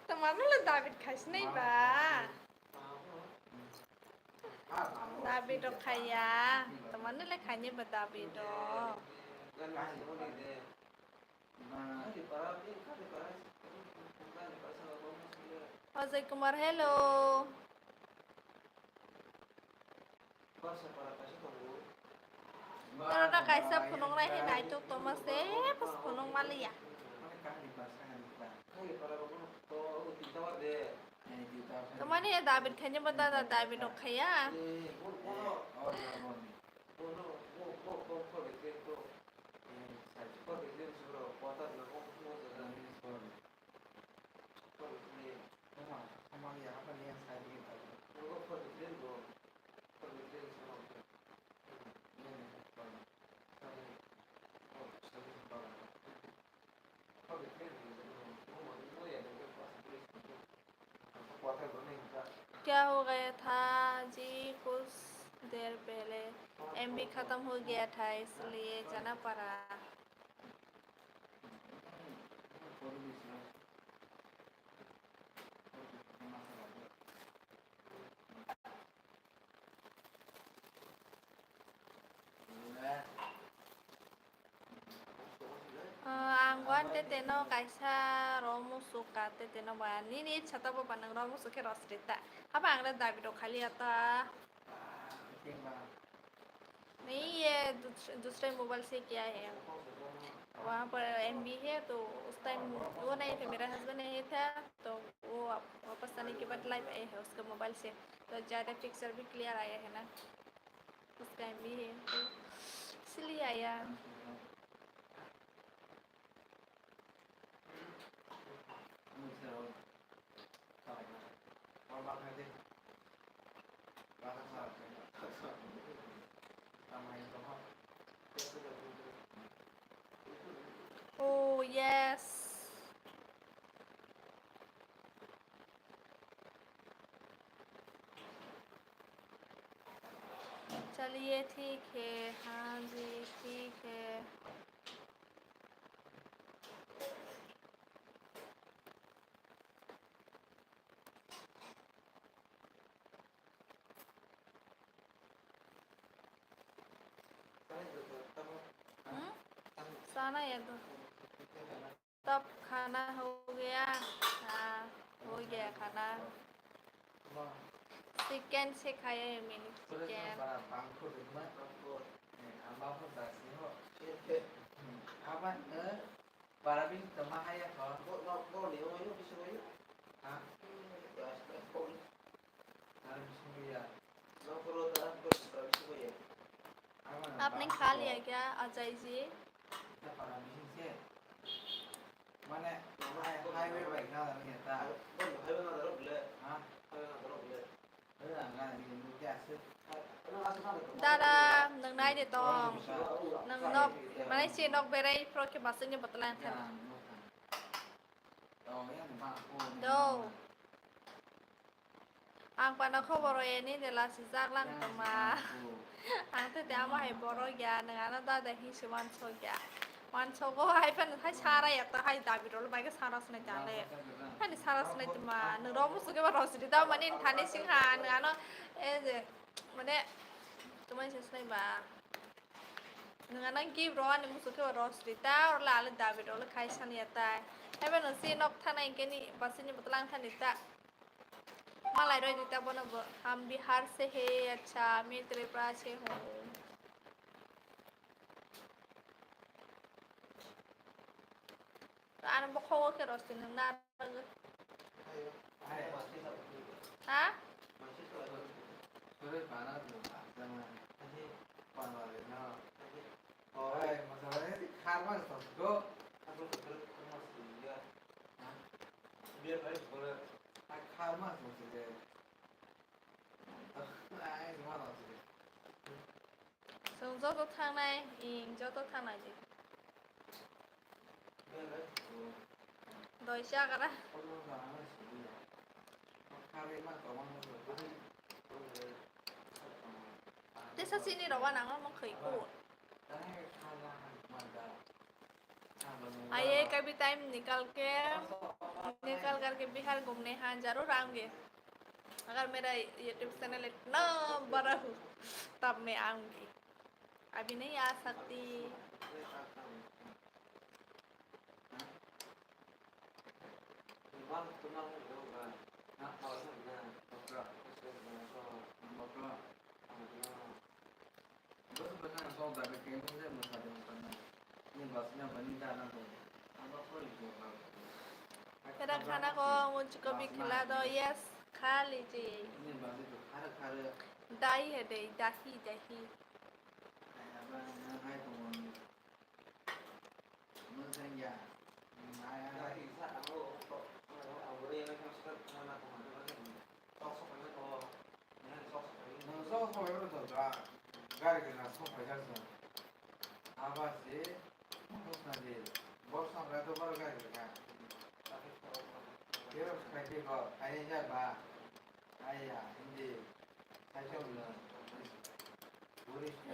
Tamano le David khaisinai ba. David rok khaiya. Tamano le khainai ba David rok. Ajay Kumar, hello. Oro na kaisa phunuk nai hai naitok toma se, pas phunuk maliya. Tamani ya David khainai ba dada David rok khaiya. क्या हो गया था जी, कुछ देर पहले एमबी खत्म हो गया था, इसलिए जाना पड़ा। Ah, ang wan tete no kaisa ro musuk ka tete no ba nini itsa ta bo ba nang ro musuk khe rosri ta haba ang re dabi rok khali ata. नहीं, ये दूस-, दूसरे मोबाइल से किया है। वहाँ पर एमबी है, तो उस टाइम वो नहीं थे, मेरा हस्बैंड नहीं था, तो वो वाप-, वापस आने के बाद लाइव आए हैं उसके मोबाइल से, तो ज़्यादा पिक्चर भी क्लियर आया है ना, उसका एमबी है, तो इसलिए आया। Oh, yes. चलिए, ठीक है। हाँ जी, ठीक है। Hmm? Sana ya tu. तब खाना हो गया? हाँ, हो गया खाना। चिकन से खाया है मैंने, चिकन। आपने खा लिया क्या, अजय ji? Dada, nwng nai de tong. Nwng nok, mane se nok berai phro khe basing ni bottle ang thani. Do. Ang pano khobor o eni de lasi jak lang tongma. Ang te te amo hai borok ya, nwng ano dada hinwi se wansok ya. Wansogo hai phano hai sara ya to hai dabi rolo bai khe sara sinai tang le. Hani sara sinai tongma, nwng rok muchung khe ba rosidi tamo mani thani sing ha, nwng ano e je mane tumai se sinai ba. Nwng ano gift rok ani muchung khe ba rosidi ta, oro le ale dabi rolo khai sani ya ta. Hai phano se nok thana hinkhe ni basini bottle ang thani ta. Malai roi dita bono bo, हम बिहार से हैं। अच्छा, मैं त्रिपुरा से हूँ। Ano bo khogo khe rosti nwng na. Ha? Chwng joto thangnai, ing joto thangnai di. Doi chagra. Tesa chini rowa nang omo khoi ku. Aye, kabhi time nikal ke, nikal karke Bihar ghumne haan zarur aaungi. Agar mera YouTube channel itna bada ho, tab main aaungi. Abhi nahi aa sakti. Kera khana ko munchi ko bi khela do, yes, kha liji. Dahi hai de, dahi, dahi.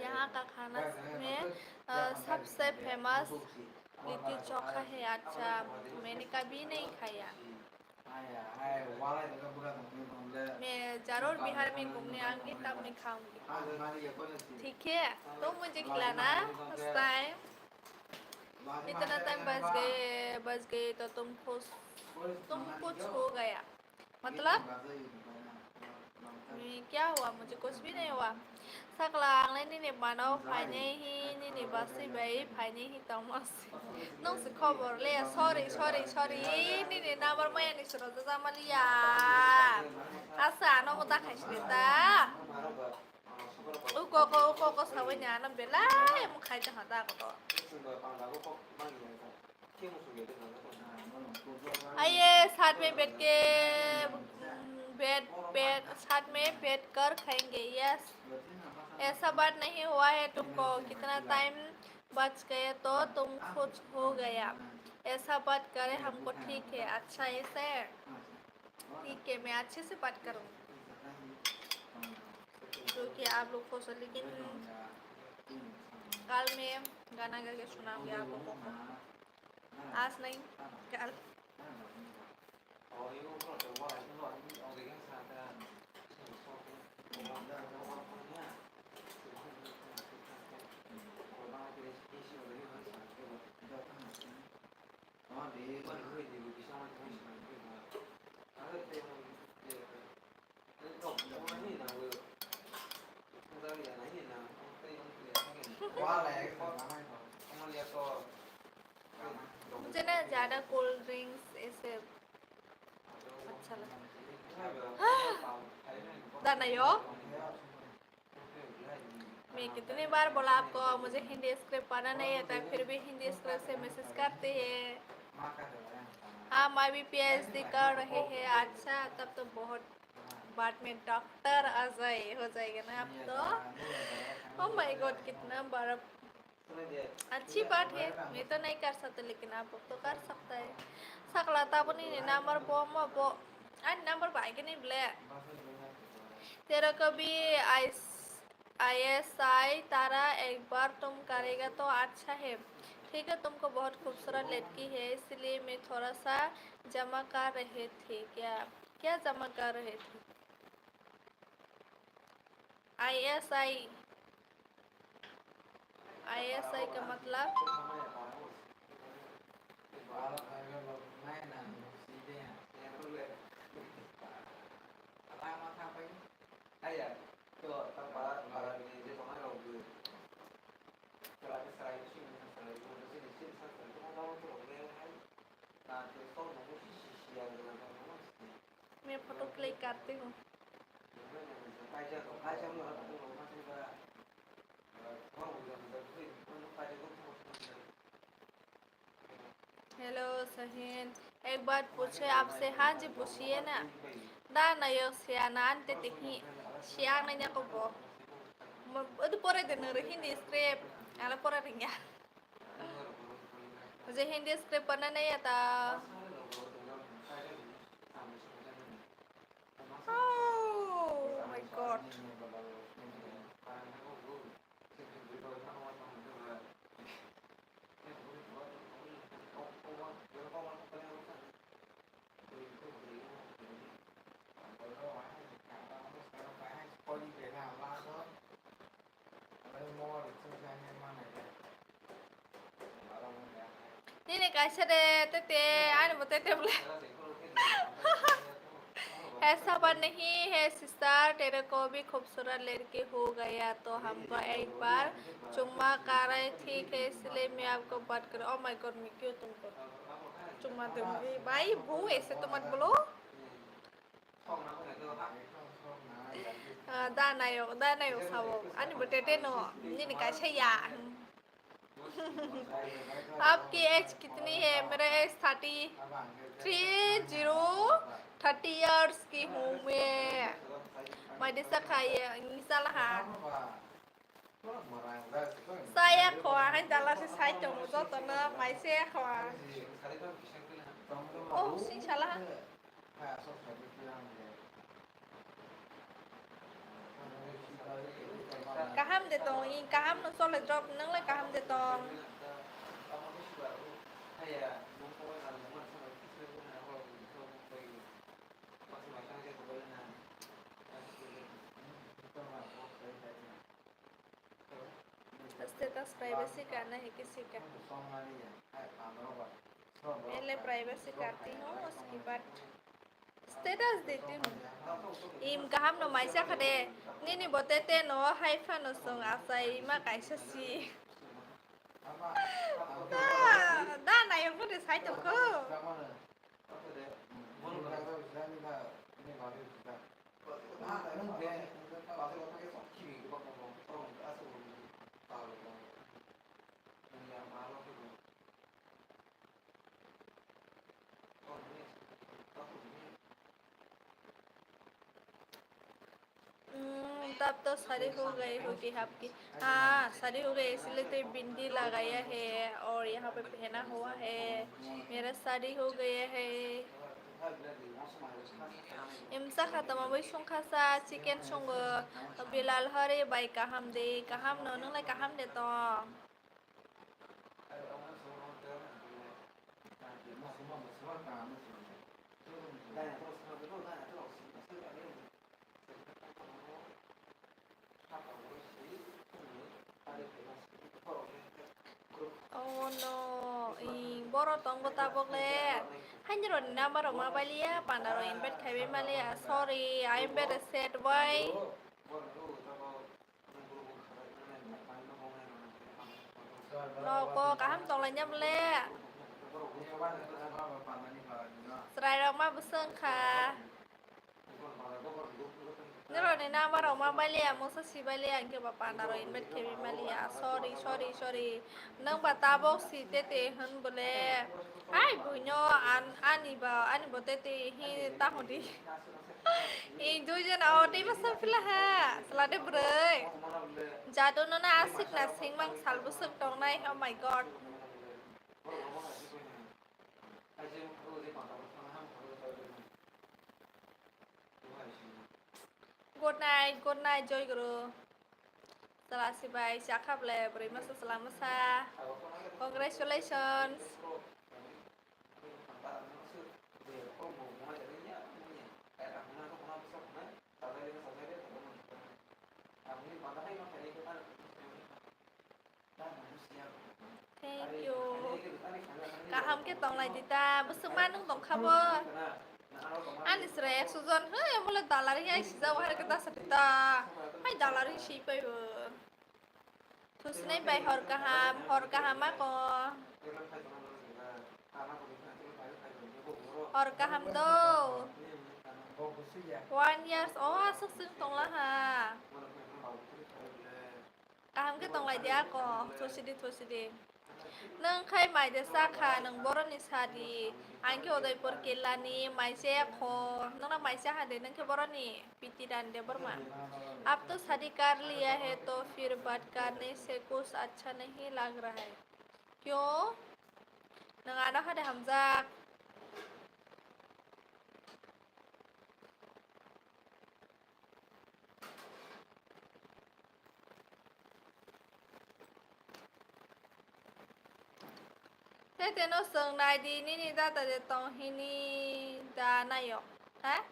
यहाँ का खाना में, अ, सबसे फेमस लिट्टी चोखा है। अच्छा, मैंने कभी नहीं खाया। मैं जरूर बिहार में घूमने आऊंगी, तब मैं खाऊंगी। ठीक है, तो मुझे खिलाना उस टाइम। इतना टाइम बच गए, बच गए तो तुम खुश, तुम कुछ हो गया। मतलब, ये क्या हुआ? मुझे कुछ भी नहीं हुआ। Sakla, ang lai nini mano phainai hi, nini basi bai phainai hi tongma se. Nung se khobor le, sorry, sorry, sorry, nini number maya ni sura jaja maliya. Asa, ano mo ta khai sile ta. Uko ko, uko ko, sawi ni ano belai mo khai ta hata ko to. आइए, साथ में बैठ के, बैठ, बैठ, साथ में बैठ कर खाएंगे। यस, ऐसा बात नहीं हुआ है तुमको। कितना टाइम बच गए तो तुम खुश हो गया। ऐसा बात करें हमको, ठीक है। अच्छा, ऐसा है, ठीक है, मैं अच्छे से बात करूँ, जो कि आप लोग खुश हो। लेकिन कल मैं गाना गा के सुनाऊंगी आप लोगों को। आज नहीं, कल। मुझे ना ज़्यादा कोल्ड ड्रिंक्स ऐसे अच्छा लगता है। दाना यो। मैं कितनी बार बोला आपको, मुझे हिंदी स्क्रिप्ट पढ़ना नहीं आता है, फिर भी हिंदी स्क्रिप्ट से मैसेज करते हैं। हम अभी पीएचडी कर रहे हैं। अच्छा, तब तो बहुत, बाद में डॉक्टर अजय हो जाएगा ना आप तो। ओ माय गॉड, कितना बड़ा अच्छी बात है, मैं तो नहीं कर सकता, लेकिन आप लोग तो कर सकता है। Sakla, taboni ni number bo mo bo, ani number ba aigini ble. तेरा कभी आईएसआई तारा, एक बार तुम करेगा तो अच्छा है। ठीक है, तुमको बहुत खूबसूरत लड़की है, इसलिए मैं थोड़ा सा जमा कर रहे थे। क्या, क्या जमा कर रहे थे? आईएसआई, आईएसआई का मतलब? मैं फोटो क्लिक करती हूँ। हेलो सहीन, एक बात पूछे आपसे? हाँ जी, पूछिए ना। Da nayok siya na ante te hi siya na nya ko bo. Mo-, odu pore de nuru Hindi script. Ala pore ringya. Je Hindi script pana nai ata. Oh my God. Nini kaisa de tete, ani bo tete bole. है सबर नहीं है सिस्टर, तेरे को भी खूबसूरत लड़की हो गया तो हमको एक बार चुम्मा का रहे, ठीक है, इसलिए मैं आपको बात करूँ। Oh my God, मैं क्यों तुमको चुम्मा दूंगी भाई, वो ऐसे तो मत बोलो। Ah, da nayok, da nayok sabo. Ani bo tete no, nini kaisa ya. आपकी एज कितनी है? मेरा age thirty three, zero, thirty years की हूँ मैं। मैं दिसा खाइए, इंशाल्लाह। Saya kho, hai dala se sai tongo joto no, mai se kho. Oh, sing sala. Kaham de tong, i kaham no chole drop, nang le kaham de tong. Status privacy करना है किसी का? पहले प्राइवेसी करती हूँ, उसके बाद स्टेटस देती हूँ। Im kaham no maisa khade, nini bo tete no hai phano song asai ma kaisa si. Da, da nayok no de sai tong kho. हम्म, तब तो शादी हो गई होगी आपकी। हाँ, शादी हो गई, इसलिए तो ये बिंदी लगाया है और यहाँ पे पहना हुआ है। मेरा शादी हो गया है। Imsa kha tamo bai songkha sa chicken songo, Bilal hore bai kaham de, kaham no, nung lai kaham de tong. Oh no, i boro tong bo tabok le. Haini roni number rok ma baliya, panda rok invite khai bai maliya. Sorry, I am very sad boy. Rok bo kaham tong lai nya bole. Chwrai rok ma bwswng kha. Norokni number rok ma baliya, mungsa si baliya, hwnkhe ba panda rok invite khe bai maliya. Sorry, sorry, sorry. Nwng ba tabok si tete hwn bole. Hai buino an-, ani ba, ani bo tete hi ta hwn di. I duijon o tei masa pila ha, chwla de bwrwi. Jadu no na aswk na singmang sal bwswk tongnai, oh my God. Good night, good night, Joy Guru. Chwla si bai, chakha ble, bwrwi masa, chwla masa. Congratulations. Thank you. Kaham khe tonglai di ta, bwswk ma nwng tong kha bo. Ani chwrai ekso jon, hei, omo le dalar hai sijak, o hai khe ta sa di ta. Hai dalar hai si pai bo. Thusinai bai hor kaham, hor kaham ma ko. Hor kaham do. One years, o aswk chwng tong la ha. Kaham khe tong lai di ako, thosidi, thosidi. Nwng khai mai de cha kha, nwng boroni sadi. Ang khe Udaipur Killa ni mai cha ya kho. Nwng na mai cha ha de, nwng khe boroni piti dan de borma. Ab to shadi kar liya hai to fir baat karne se kuch acha nahi lag raha hai. Kyo? Nwng ano hade hamjak. Tete no swng nai di, nini dada de tong hini da nayok, ha?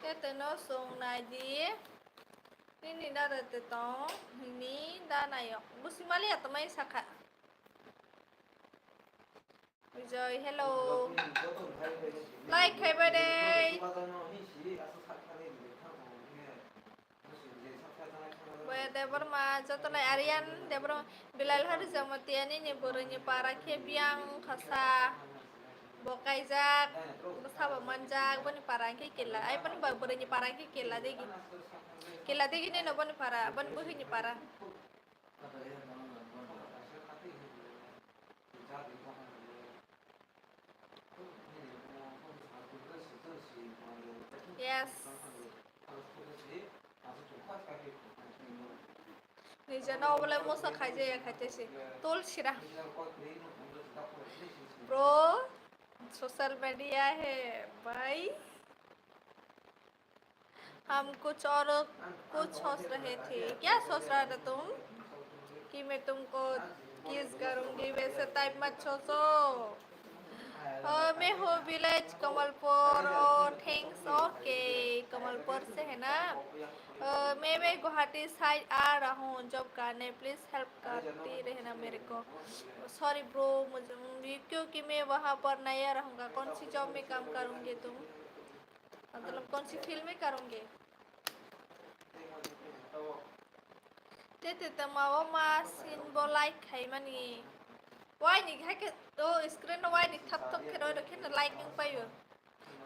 Tete no swng nai di, nini dada de tong hini da nayok. Busi mali atamai sakha. Bijoy, hello. Like khai ba dei. Boya Debbarma, joto lai Aryan Debbarma, Bilal Hari Jamatia nini bwrwini para khe biyang khasa. Bo kaijak, bo sabo manjak, boni para khe killa. Ai boni ba-, bwrwini para khe killa degi. Killa degi nino boni para, boni buhini para. Yes. Nijeno obolai mosa khaijaya khaite se. Tulsira. Bro, social media hai bhai. हम कुछ और कुछ सोच रहे थे। क्या सोच रहा था तुम कि मैं तुमको किस करूंगी? वैसे टाइप मत सोचो। अ, मैं हूँ विलेज कमलपुर। ओ, थैंक्स। ओके, कमलपुर से है ना? अ, मैं, मैं गुवाहाटी साइड आ रहा हूँ जॉब करने, प्लीज हेल्प करती रहना मेरे को। सॉरी ब्रो, मुझे, क्योंकि मैं वहाँ पर नया रहूँगा। कौन सी जॉब में काम करूँगी तुम? मतलब कौन सी फील्ड में करोगे? Te te te ma o ma sin bo like khai mani. Wai ni khai ke o screen no wai ni thap thap khe roi roi khe no like wng paio.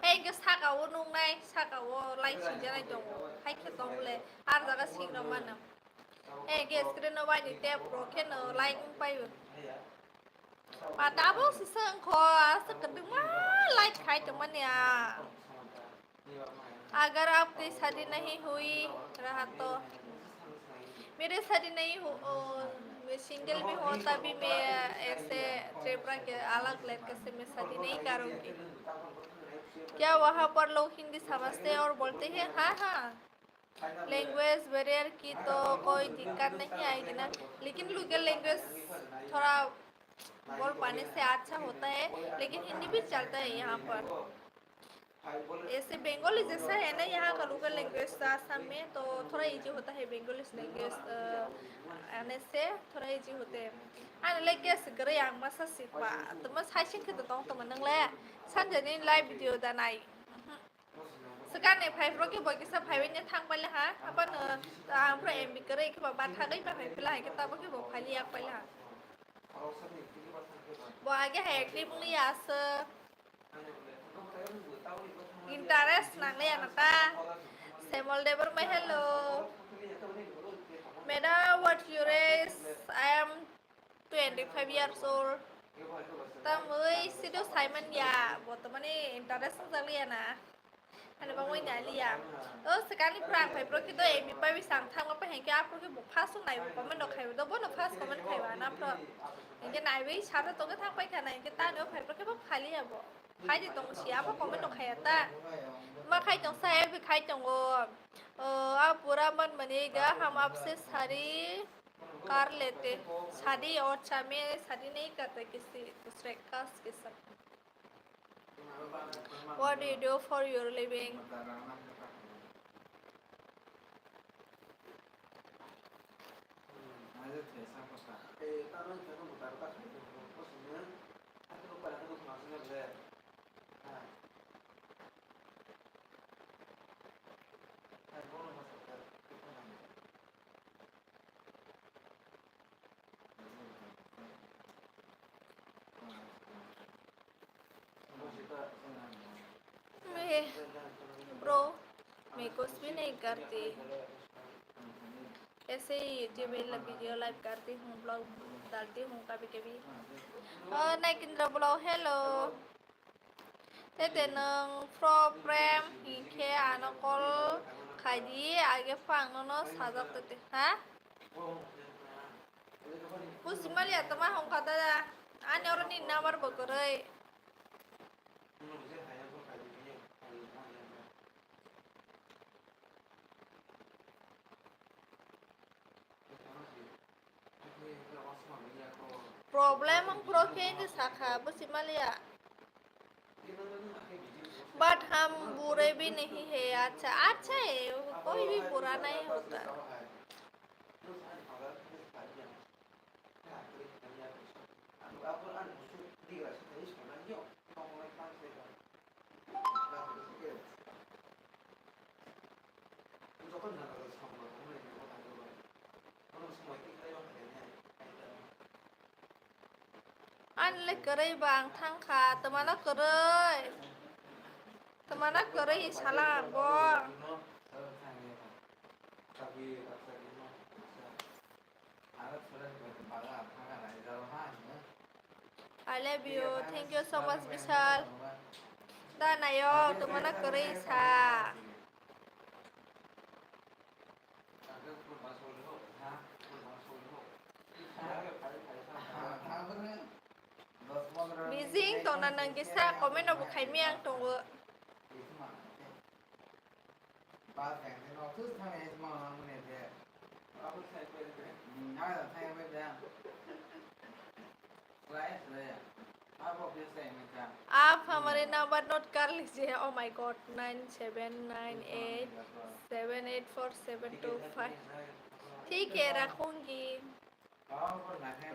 Hei ke saka o nung nai, saka o like sing janai tongo. Hai khe tong le ar jaga sing rok mano. Hei ke screen no wai ni tap rok khe no like wng paio. Patabo sisang kho, asa kedema like khai tongmani a. अगर आपकी शादी नहीं हुई रहा तो? मेरी शादी नहीं हो, ओ, मैं सिंगल भी हूँ, तभी मैं ऐसे त्रिपुरा के अलग लड़के से मैं शादी नहीं करूँगी। क्या वहाँ पर लोग हिंदी समझते हैं और बोलते हैं? हाँ, हाँ। लैंग्वेज बैरियर की तो कोई दिक्कत नहीं आएगी ना, लेकिन लोकल लैंग्वेज थोड़ा बोल पाने से अच्छा होता है, लेकिन हिंदी भी चलता है यहाँ पर। ऐसे बंगाली जैसा है ना यहाँ का लोकल लैंग्वेज तो आसाम में, तो थोड़ा इजी होता है बंगाली लैंग्वेज, अ, आने से थोड़ा इजी होते हैं। Ano le guest kwrwi ang masa sikba, tamo sai sing khe tong tongma nang le sanjani live video da nai. Swkang ni phai phro khe bo kisa phaiwi ne thang paila ha, apan, ah, ang phro M B kwrwi khe bo bathagwi ba phai phila hai khe tabo khe bo phaili yak paila ha. Bo age hai active wngya aswk. Interest nang le ya nata. Semol Debbarma, hello. Madam, what your age? I am twenty-five years old. Tamwi sido Simon ya, botomani interest wngjakliya na. Ani bangwi naliya. O swkangni phra ang phai phro khe do M B pai bisang thangma pai hengke aphro khe bo first nai bo comment rok khai do, bono first comment khai ba na phro. Hengke naiwi sara tongwi thang pai kha na, hengke tani o phai phro khe bo phaliya bo. Khai di tong si abo comment rok khaya ta. Ma khai tong sa, M B khai tongo. O, a pura man mani ga, hum aapse shadi kar lete. Shadi, o, acha, main shadi nahi karta kisi dusre ka, ke saath. What do you do for your living? मैं, bro, मैं कुछ भी नहीं करती। ऐसे ही YouTube में video live करती हूँ, vlog डालती हूँ कभी कभी। और नाइकेंद्र blog, hello। Tete nwng pro prem hinkhe ano call khaidi, age phang nono sajak tete, ha? Pusi mali atama hongkha dada, ani oro ni number bo kwrwi. Problem wng phuru khe sakha, busi maliya. But hum bure bhi nahi hai, acha, acha hai, koi bhi bura nahi hota. Ani le kwrwi ba ang thang kha, twmano kwrwi, twmano kwrwi sala ang bo. I love you. Thank you so much, Bishal. Da nayo, tumana kwrwi sa. Bijing tongna nang kisa comment no bo khaimi ang tongo. आप हमारे number note कर लीजिए। Oh my God, nine seven nine eight seven eight four seven two five। ठीक है, रखूंगी।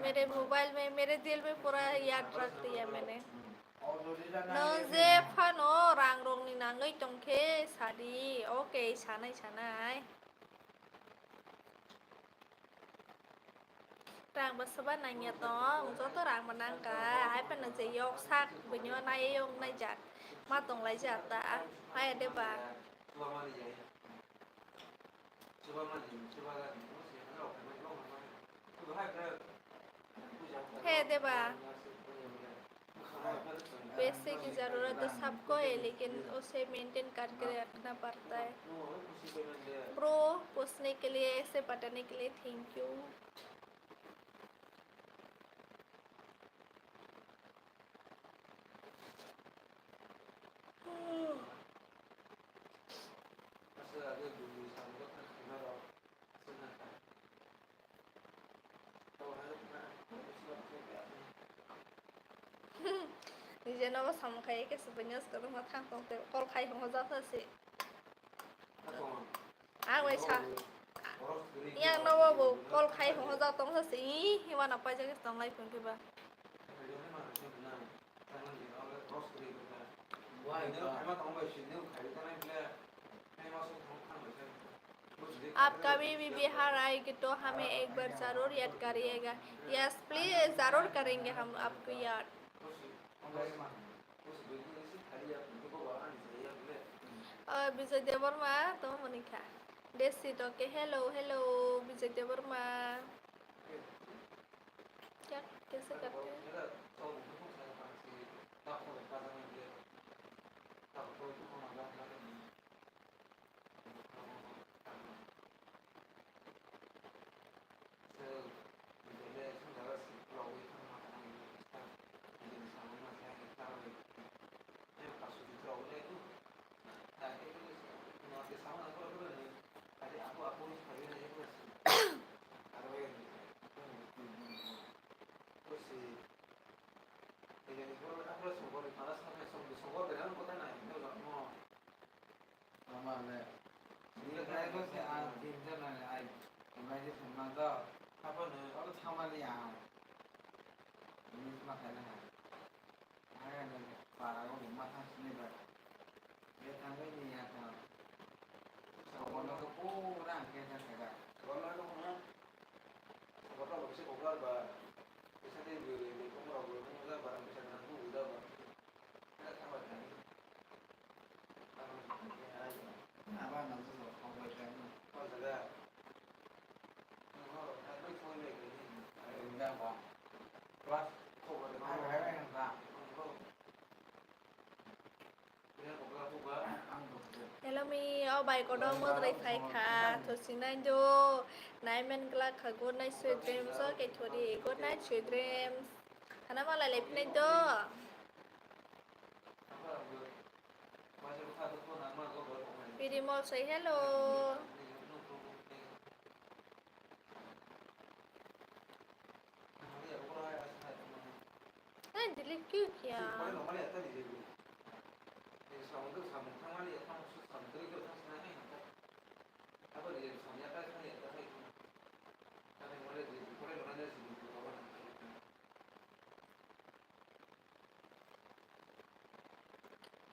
मेरे मोबाइल में, मेरे दिल में पूरा याद रख दिया मैंने। Nwng je phano rang rokni nangwi tongkhe sadi, okay, sanai sanai. Rang ba soba nangya tong, joto rang ba nangkha, hai phano je yok sak, buino nai yok naijak, ma tonglaijak ta, hai de ba. He deba, पैसे की जरूरत तो सबको है, लेकिन उसे मेंटेन करके रखना पड़ता है। Bro, पूछने के लिए, ऐसे बताने के लिए thank you। Nije nogo samung khai khe se buino swkang ma thang tong tei call khai hwnjak se. Ang bai sa. Yang nogo bo call khai hwnjak tong se. Ih, hima na paijak se tong lai phone khe ba. आपका भी, भी बिहार आएगी तो हमें एक बार जरूर याद करिएगा। Yes, please, जरूर करेंगे हम आपको याद। अ, विजय देवर्मा, तो मोनिका। देसी तो के, hello, hello, विजय देवर्मा। क्या, कैसे करते हैं? Ama le. Ni driver se a tin jon ani ai. Imai je thangma do. Abo no abo thangmani ang. Ni ma khai na hai. Hai ani para go ma thang sini ba. Ye thang ni ya thang. Sobo no ko pura ang ke thang kha. Sobo no ko na. Sobo no ko se ko ba. Ke sa de ni ni ko ro ko na ba ke sa na ko da ba. Aba nang sung rok kok bai kha. Hello mi, o bai kono motrai phai kha, thosing nai do, nai men glak kha, good night sweet dreams, okay thori, good night sweet dreams, khana malai lai phinai do. Pirimol say hello. Hey, delete क्यों किया?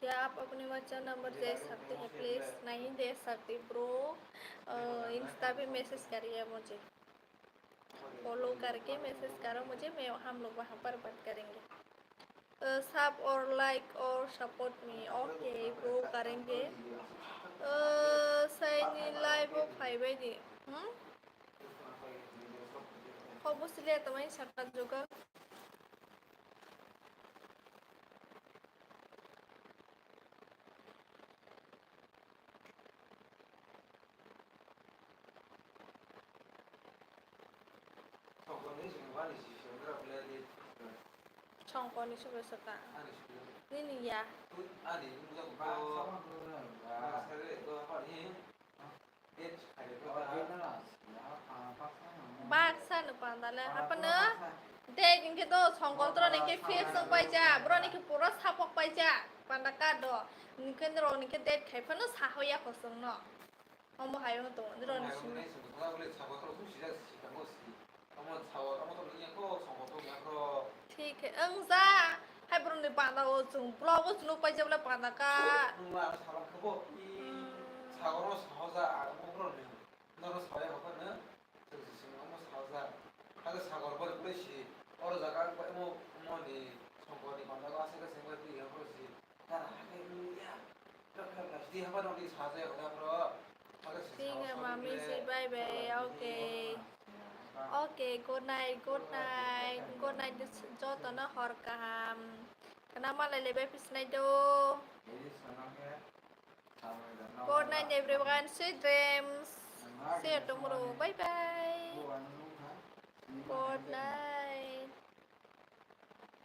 क्या आप अपने WhatsApp number दे सकते हैं प्लीज? नहीं दे सकते bro. Insta पे मैसेज करिए मुझे, फॉलो करके मैसेज करो मुझे, मैं, हम लोग वहाँ पर बात करेंगे। अ, सब और लाइक और सपोर्ट मी, ओके ब्रो करेंगे। अ, सैनी लाइव वो फाइव है जी। हम्म? Kok bo siliya tamani sakha jugal. Songkoni sugwi saka. Nini ya. Baksa no panda le, hapano date hingke do songkotro ni ke fix wng paijak, boro ni ke pura sapok paijak, panda card do, hingke norok ni ke date khai phano sahoya kosong no, omo hai wng tongo norok ni simi. Thik khe wngja, hai borok ni panda o chwng vlog o chwng nukpai jabole panda ka. Nung ano sabang khe bo, i Hmm. Sagoro sahoja ang mo borok ni. Nono saya hokar no, chwng si sing omo sahoja. Hake sagor bori bori si, oro jaga ang pai mo, mo ni songkor ni panda o asai khe sengbai twi yang boro si. ठीक है मामी जी, bye bye, okay. Okay, good night, good night, good night, jotono hor kaham. Khna malai le bai phisnai do. Good night everyone, sweet dreams. See you tomorrow, bye bye. Good night.